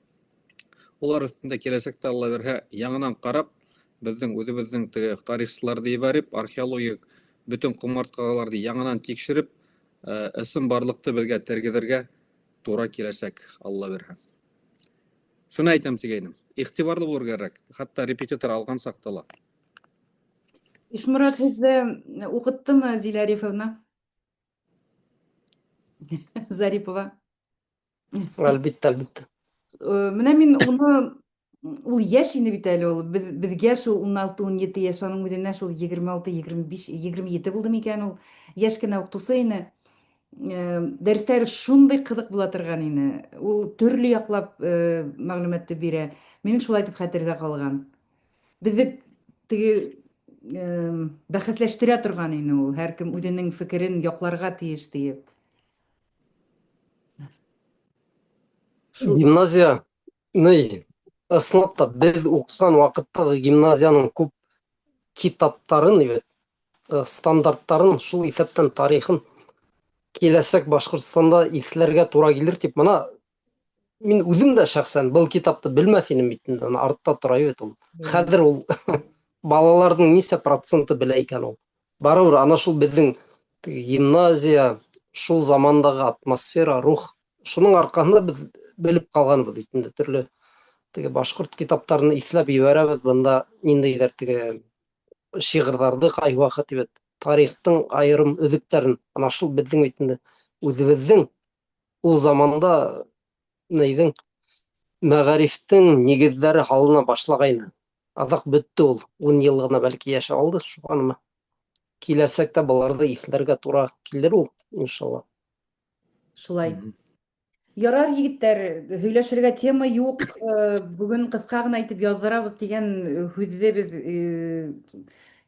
Улар өҫтөндә киләсәктә, Алла бирһә, яңынан ҡарап, беҙҙең үҙебеҙҙең теге тарихсыларҙы ебәреп, археологик бөтөн ҡомартҡыларҙы яңынан тикшереп, ысынбарлыҡты беҙгә тергеҙергә тура киләсәк, Алла бирһә. Шуны әйтәм тигәйнем. Иғтибарлы булырға кәрәк, хатта репетитор алған саҡта ла. Ишморат һеҙҙе уҡыттымы Зилә Арифовна? Зарипова. Әлбиттә, әлбиттә. Менә мин уны ул яшь инде бит әле ул. Без, безгә шул 16-17 яшь, аның үзенә шул 26, 25, 27 булды микән ул. Яшь кенә укытучы ине. Дәресләре шундый кызык була торган ине. Ул төрле яклап мәгълүматны бирә. Минем шулай итеп хәтердә калган. Безне теге бәхәсләштерә торган ине ул. Һәркем үзенең фикерен якларга тиеш диеп. Шул Гимназия ни, ысынлап та беҙ уҡыған ваҡыттағы гимназияның күп китаптарын, бит, стандарттарын, шул иҫәптән тарихын киләсәк Башҡортостанда иҫләргә тура килер тип, мына мин үҙем дә шәхсән был китапты белмәҫ инем бит инде, ана артта тора бит ул. Хәҙер ул балаларҙың нисә проценты белә икән ул? Барыбер ана шул беҙҙең гимназия, шул замандағы атмосфера, рух, шуның арҡаһында беҙ белеп ҡалғанбыҙ бит инде төрлө теге башҡорт китаптарын иҫләп ебәрәбеҙ, бында ниндәйҙер теге шиғырҙарҙы ҡайһы ваҡыт бит тарихтың айырым өҙөктәрен, ана шул беҙҙең бит инде үҙебеҙҙең ул заманда нейҙең мәғарифтең нигеҙҙәре һалына башлағайны. Аҙаҡ бөттө ул, 10 йыл ғына бәлки йәшәп алды, шуға нәмә. Киләсәктә быларҙы иҫләргә тура килер ул, иншалла. Шулай. Ярар, егеттәр, һөйләшергә тема юҡ. Бөгөн ҡыҫҡа ғына итеп яҙҙырабыҙ тигән һүҙҙе беҙ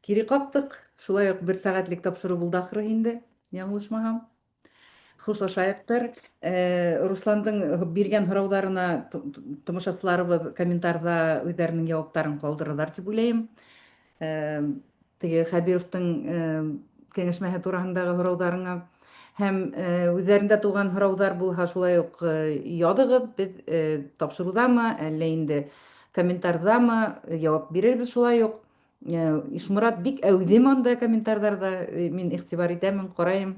кире ҡаҡтыҡ. Шулай уҡ бер сәғәтлек тапшырыу булды ахыры инде, яңылышмаһам. Хушлашайыҡтыр. Русландың биргән һорауҙарына тамашасыларыбыҙ комментарҙа үҙҙәренең яуаптарын ҡалдырырҙар тип уйлайым. Теге Хәбировтың кәңәшмәһе тураһындағы һорауҙарыңа һәм үҙҙәрендә туған һорауҙар булһа, шулай уҡ яҙығыҙ, беҙ тапшырыуҙамы, әллә инде комментарҙамы яуап бирербеҙ шулай уҡ. Ишморат бик әүҙем анда комментарҙарҙа, мин иғтибар итәмен, ҡарайым,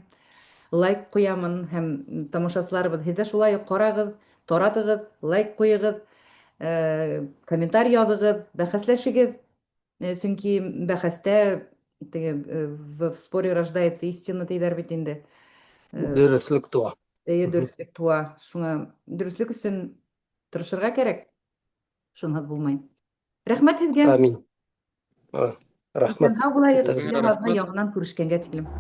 лайк ҡуямын һәм тамашасыларыбыҙ, һеҙ ҙә шулай уҡ ҡарағыҙ, таратығыҙ, лайк ҡуйығыҙ, комментарий яҙығыҙ, бәхәсләшегеҙ. Сөнки бәхәстә теге в споре рождается истина тиҙәр бит инде. Дөрөҫлөк тыуа. Эйе, дөрөҫлөк тыуа. Шуңа дөрөҫлөк өсөн тырышырға кәрәк. Шунһыҙ булмай. Рәхмәт һеҙгә. Амин. Рәхмәт. Һау булайыҡ. Яңынан күрешкәнгә тиклем.